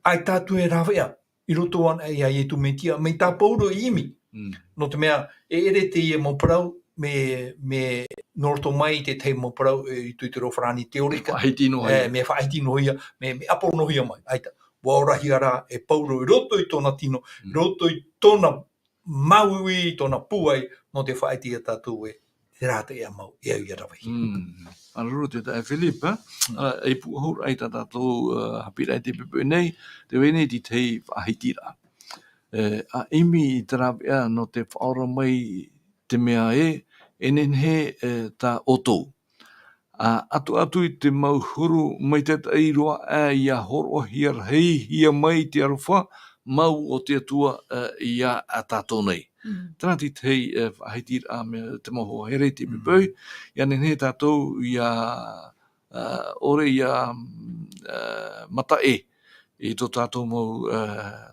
ʻAita atu e rāveʻa, i roto anaʻe iā Iesu Mesia, mai tā Pauro i ʻimi. Mm. Nō te mea, e ʻere teie mau parau, mea, mea nō roto mai i te tahi mau parau, e, i te, i te reo farāni teorique. Faʻahiti noa hia. E, mea faʻahiti noa hia, mea, mea ʻapo noa hia mai, ʻaita. ʻUa orahia rā e Pauro i roto i tōna tino, Mm. i roto i tōna māuiui, tōna pūai, nō te faʻaʻite ia tātou ē, terā te ʻēʻa mau, e au ia rave. Mm. Māuruuru te taeaʻe Philip, ā? Mm. Ā, e pūʻohu ra i tā tātou, ā, haʻapiʻiraʻa i te poʻipoʻi nei, tē vai nei te tahi faʻahitiraʻa. e, a ʻimi i te rāveʻa nō te faʻaora mai te mea ē, e nehenehe, e, tā ʻoutou. A ʻatuʻatu i te mau huru maitaʻi roa, e, ʻia hōroʻahia rahihia mai te aroha mau o te Atua, e, ia tātou nei. Mm. Terā te tahi, e, faʻahitiraʻa mea te mau hoa here i te Mm. poʻipoʻi, ʻia nehenehe tātou ʻia, e, ʻore ʻia, mm, e, mataʻi i tō tātou mau, e,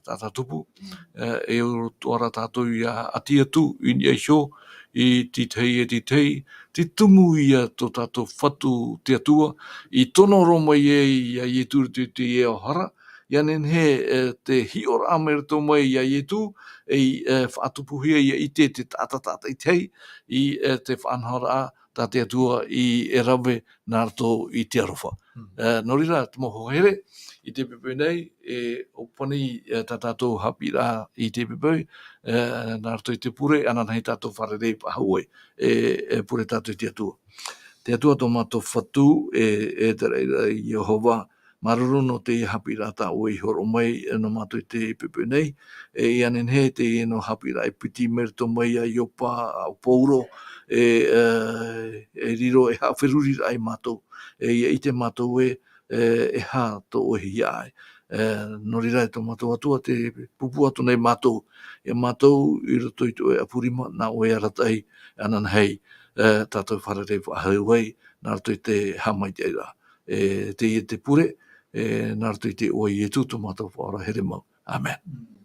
taʻata tupu, Mm. e, e ʻore atoʻa ra tātou ʻia ʻati atu i niʻa iho i te tahi e te tahi, te tumu ia tō tātou Fatu te Atua, i tono roa mai ai ia Ietu i te, te ao hara, ʻia nehenehe, e, te hiʻoraʻa mai roto mai ia Ietu, e, e, faʻatupuhia ia ʻite te taʻata tātaʻitahi, i, e, te faʻanahoraʻa tā te Atua i e rave nā roto i te aroha. Mm. E, nō reira, te mau hoa here, i te poʻipoʻi nei, e, ʻōpani, e, tā tātou haʻapiʻiraʻa i te poʻipoʻi, e, nā roto i te pure, ananahi tātou fārerei faʻahou ai, e, e pure tātou i te Atua. Te Atua tō mātou Fatu, e, e te raʻi, Iehova, māuruuru nō te haʻapiʻiraʻa tā ʻoe i hōroʻa mai, e, nō mātou i te poʻipoʻi nei, e, ʻia nehenehe teie nō haʻapiʻiraʻa e piti mai roto mai ia Iopa, a ʻo Pauro, e, e, e riro e haʻaferuriraʻa ia mātou, e, ʻia ʻite mātou ē, e, e aha tō ʻoe hiaʻai. E, nō reira e tō mātou Atua te pupu atu nei mātou, ia mātou i roto i tō ʻoe ʻapu rima, nā ʻoe arataʻi, ananahi, e, tātou fārerei faʻahou ai, nā roto i te haʻamaitaʻiraʻa. E, teie te pure, e, nā roto i te iʻoa o Ietu tō mātou Faʻaora here mau. Amen.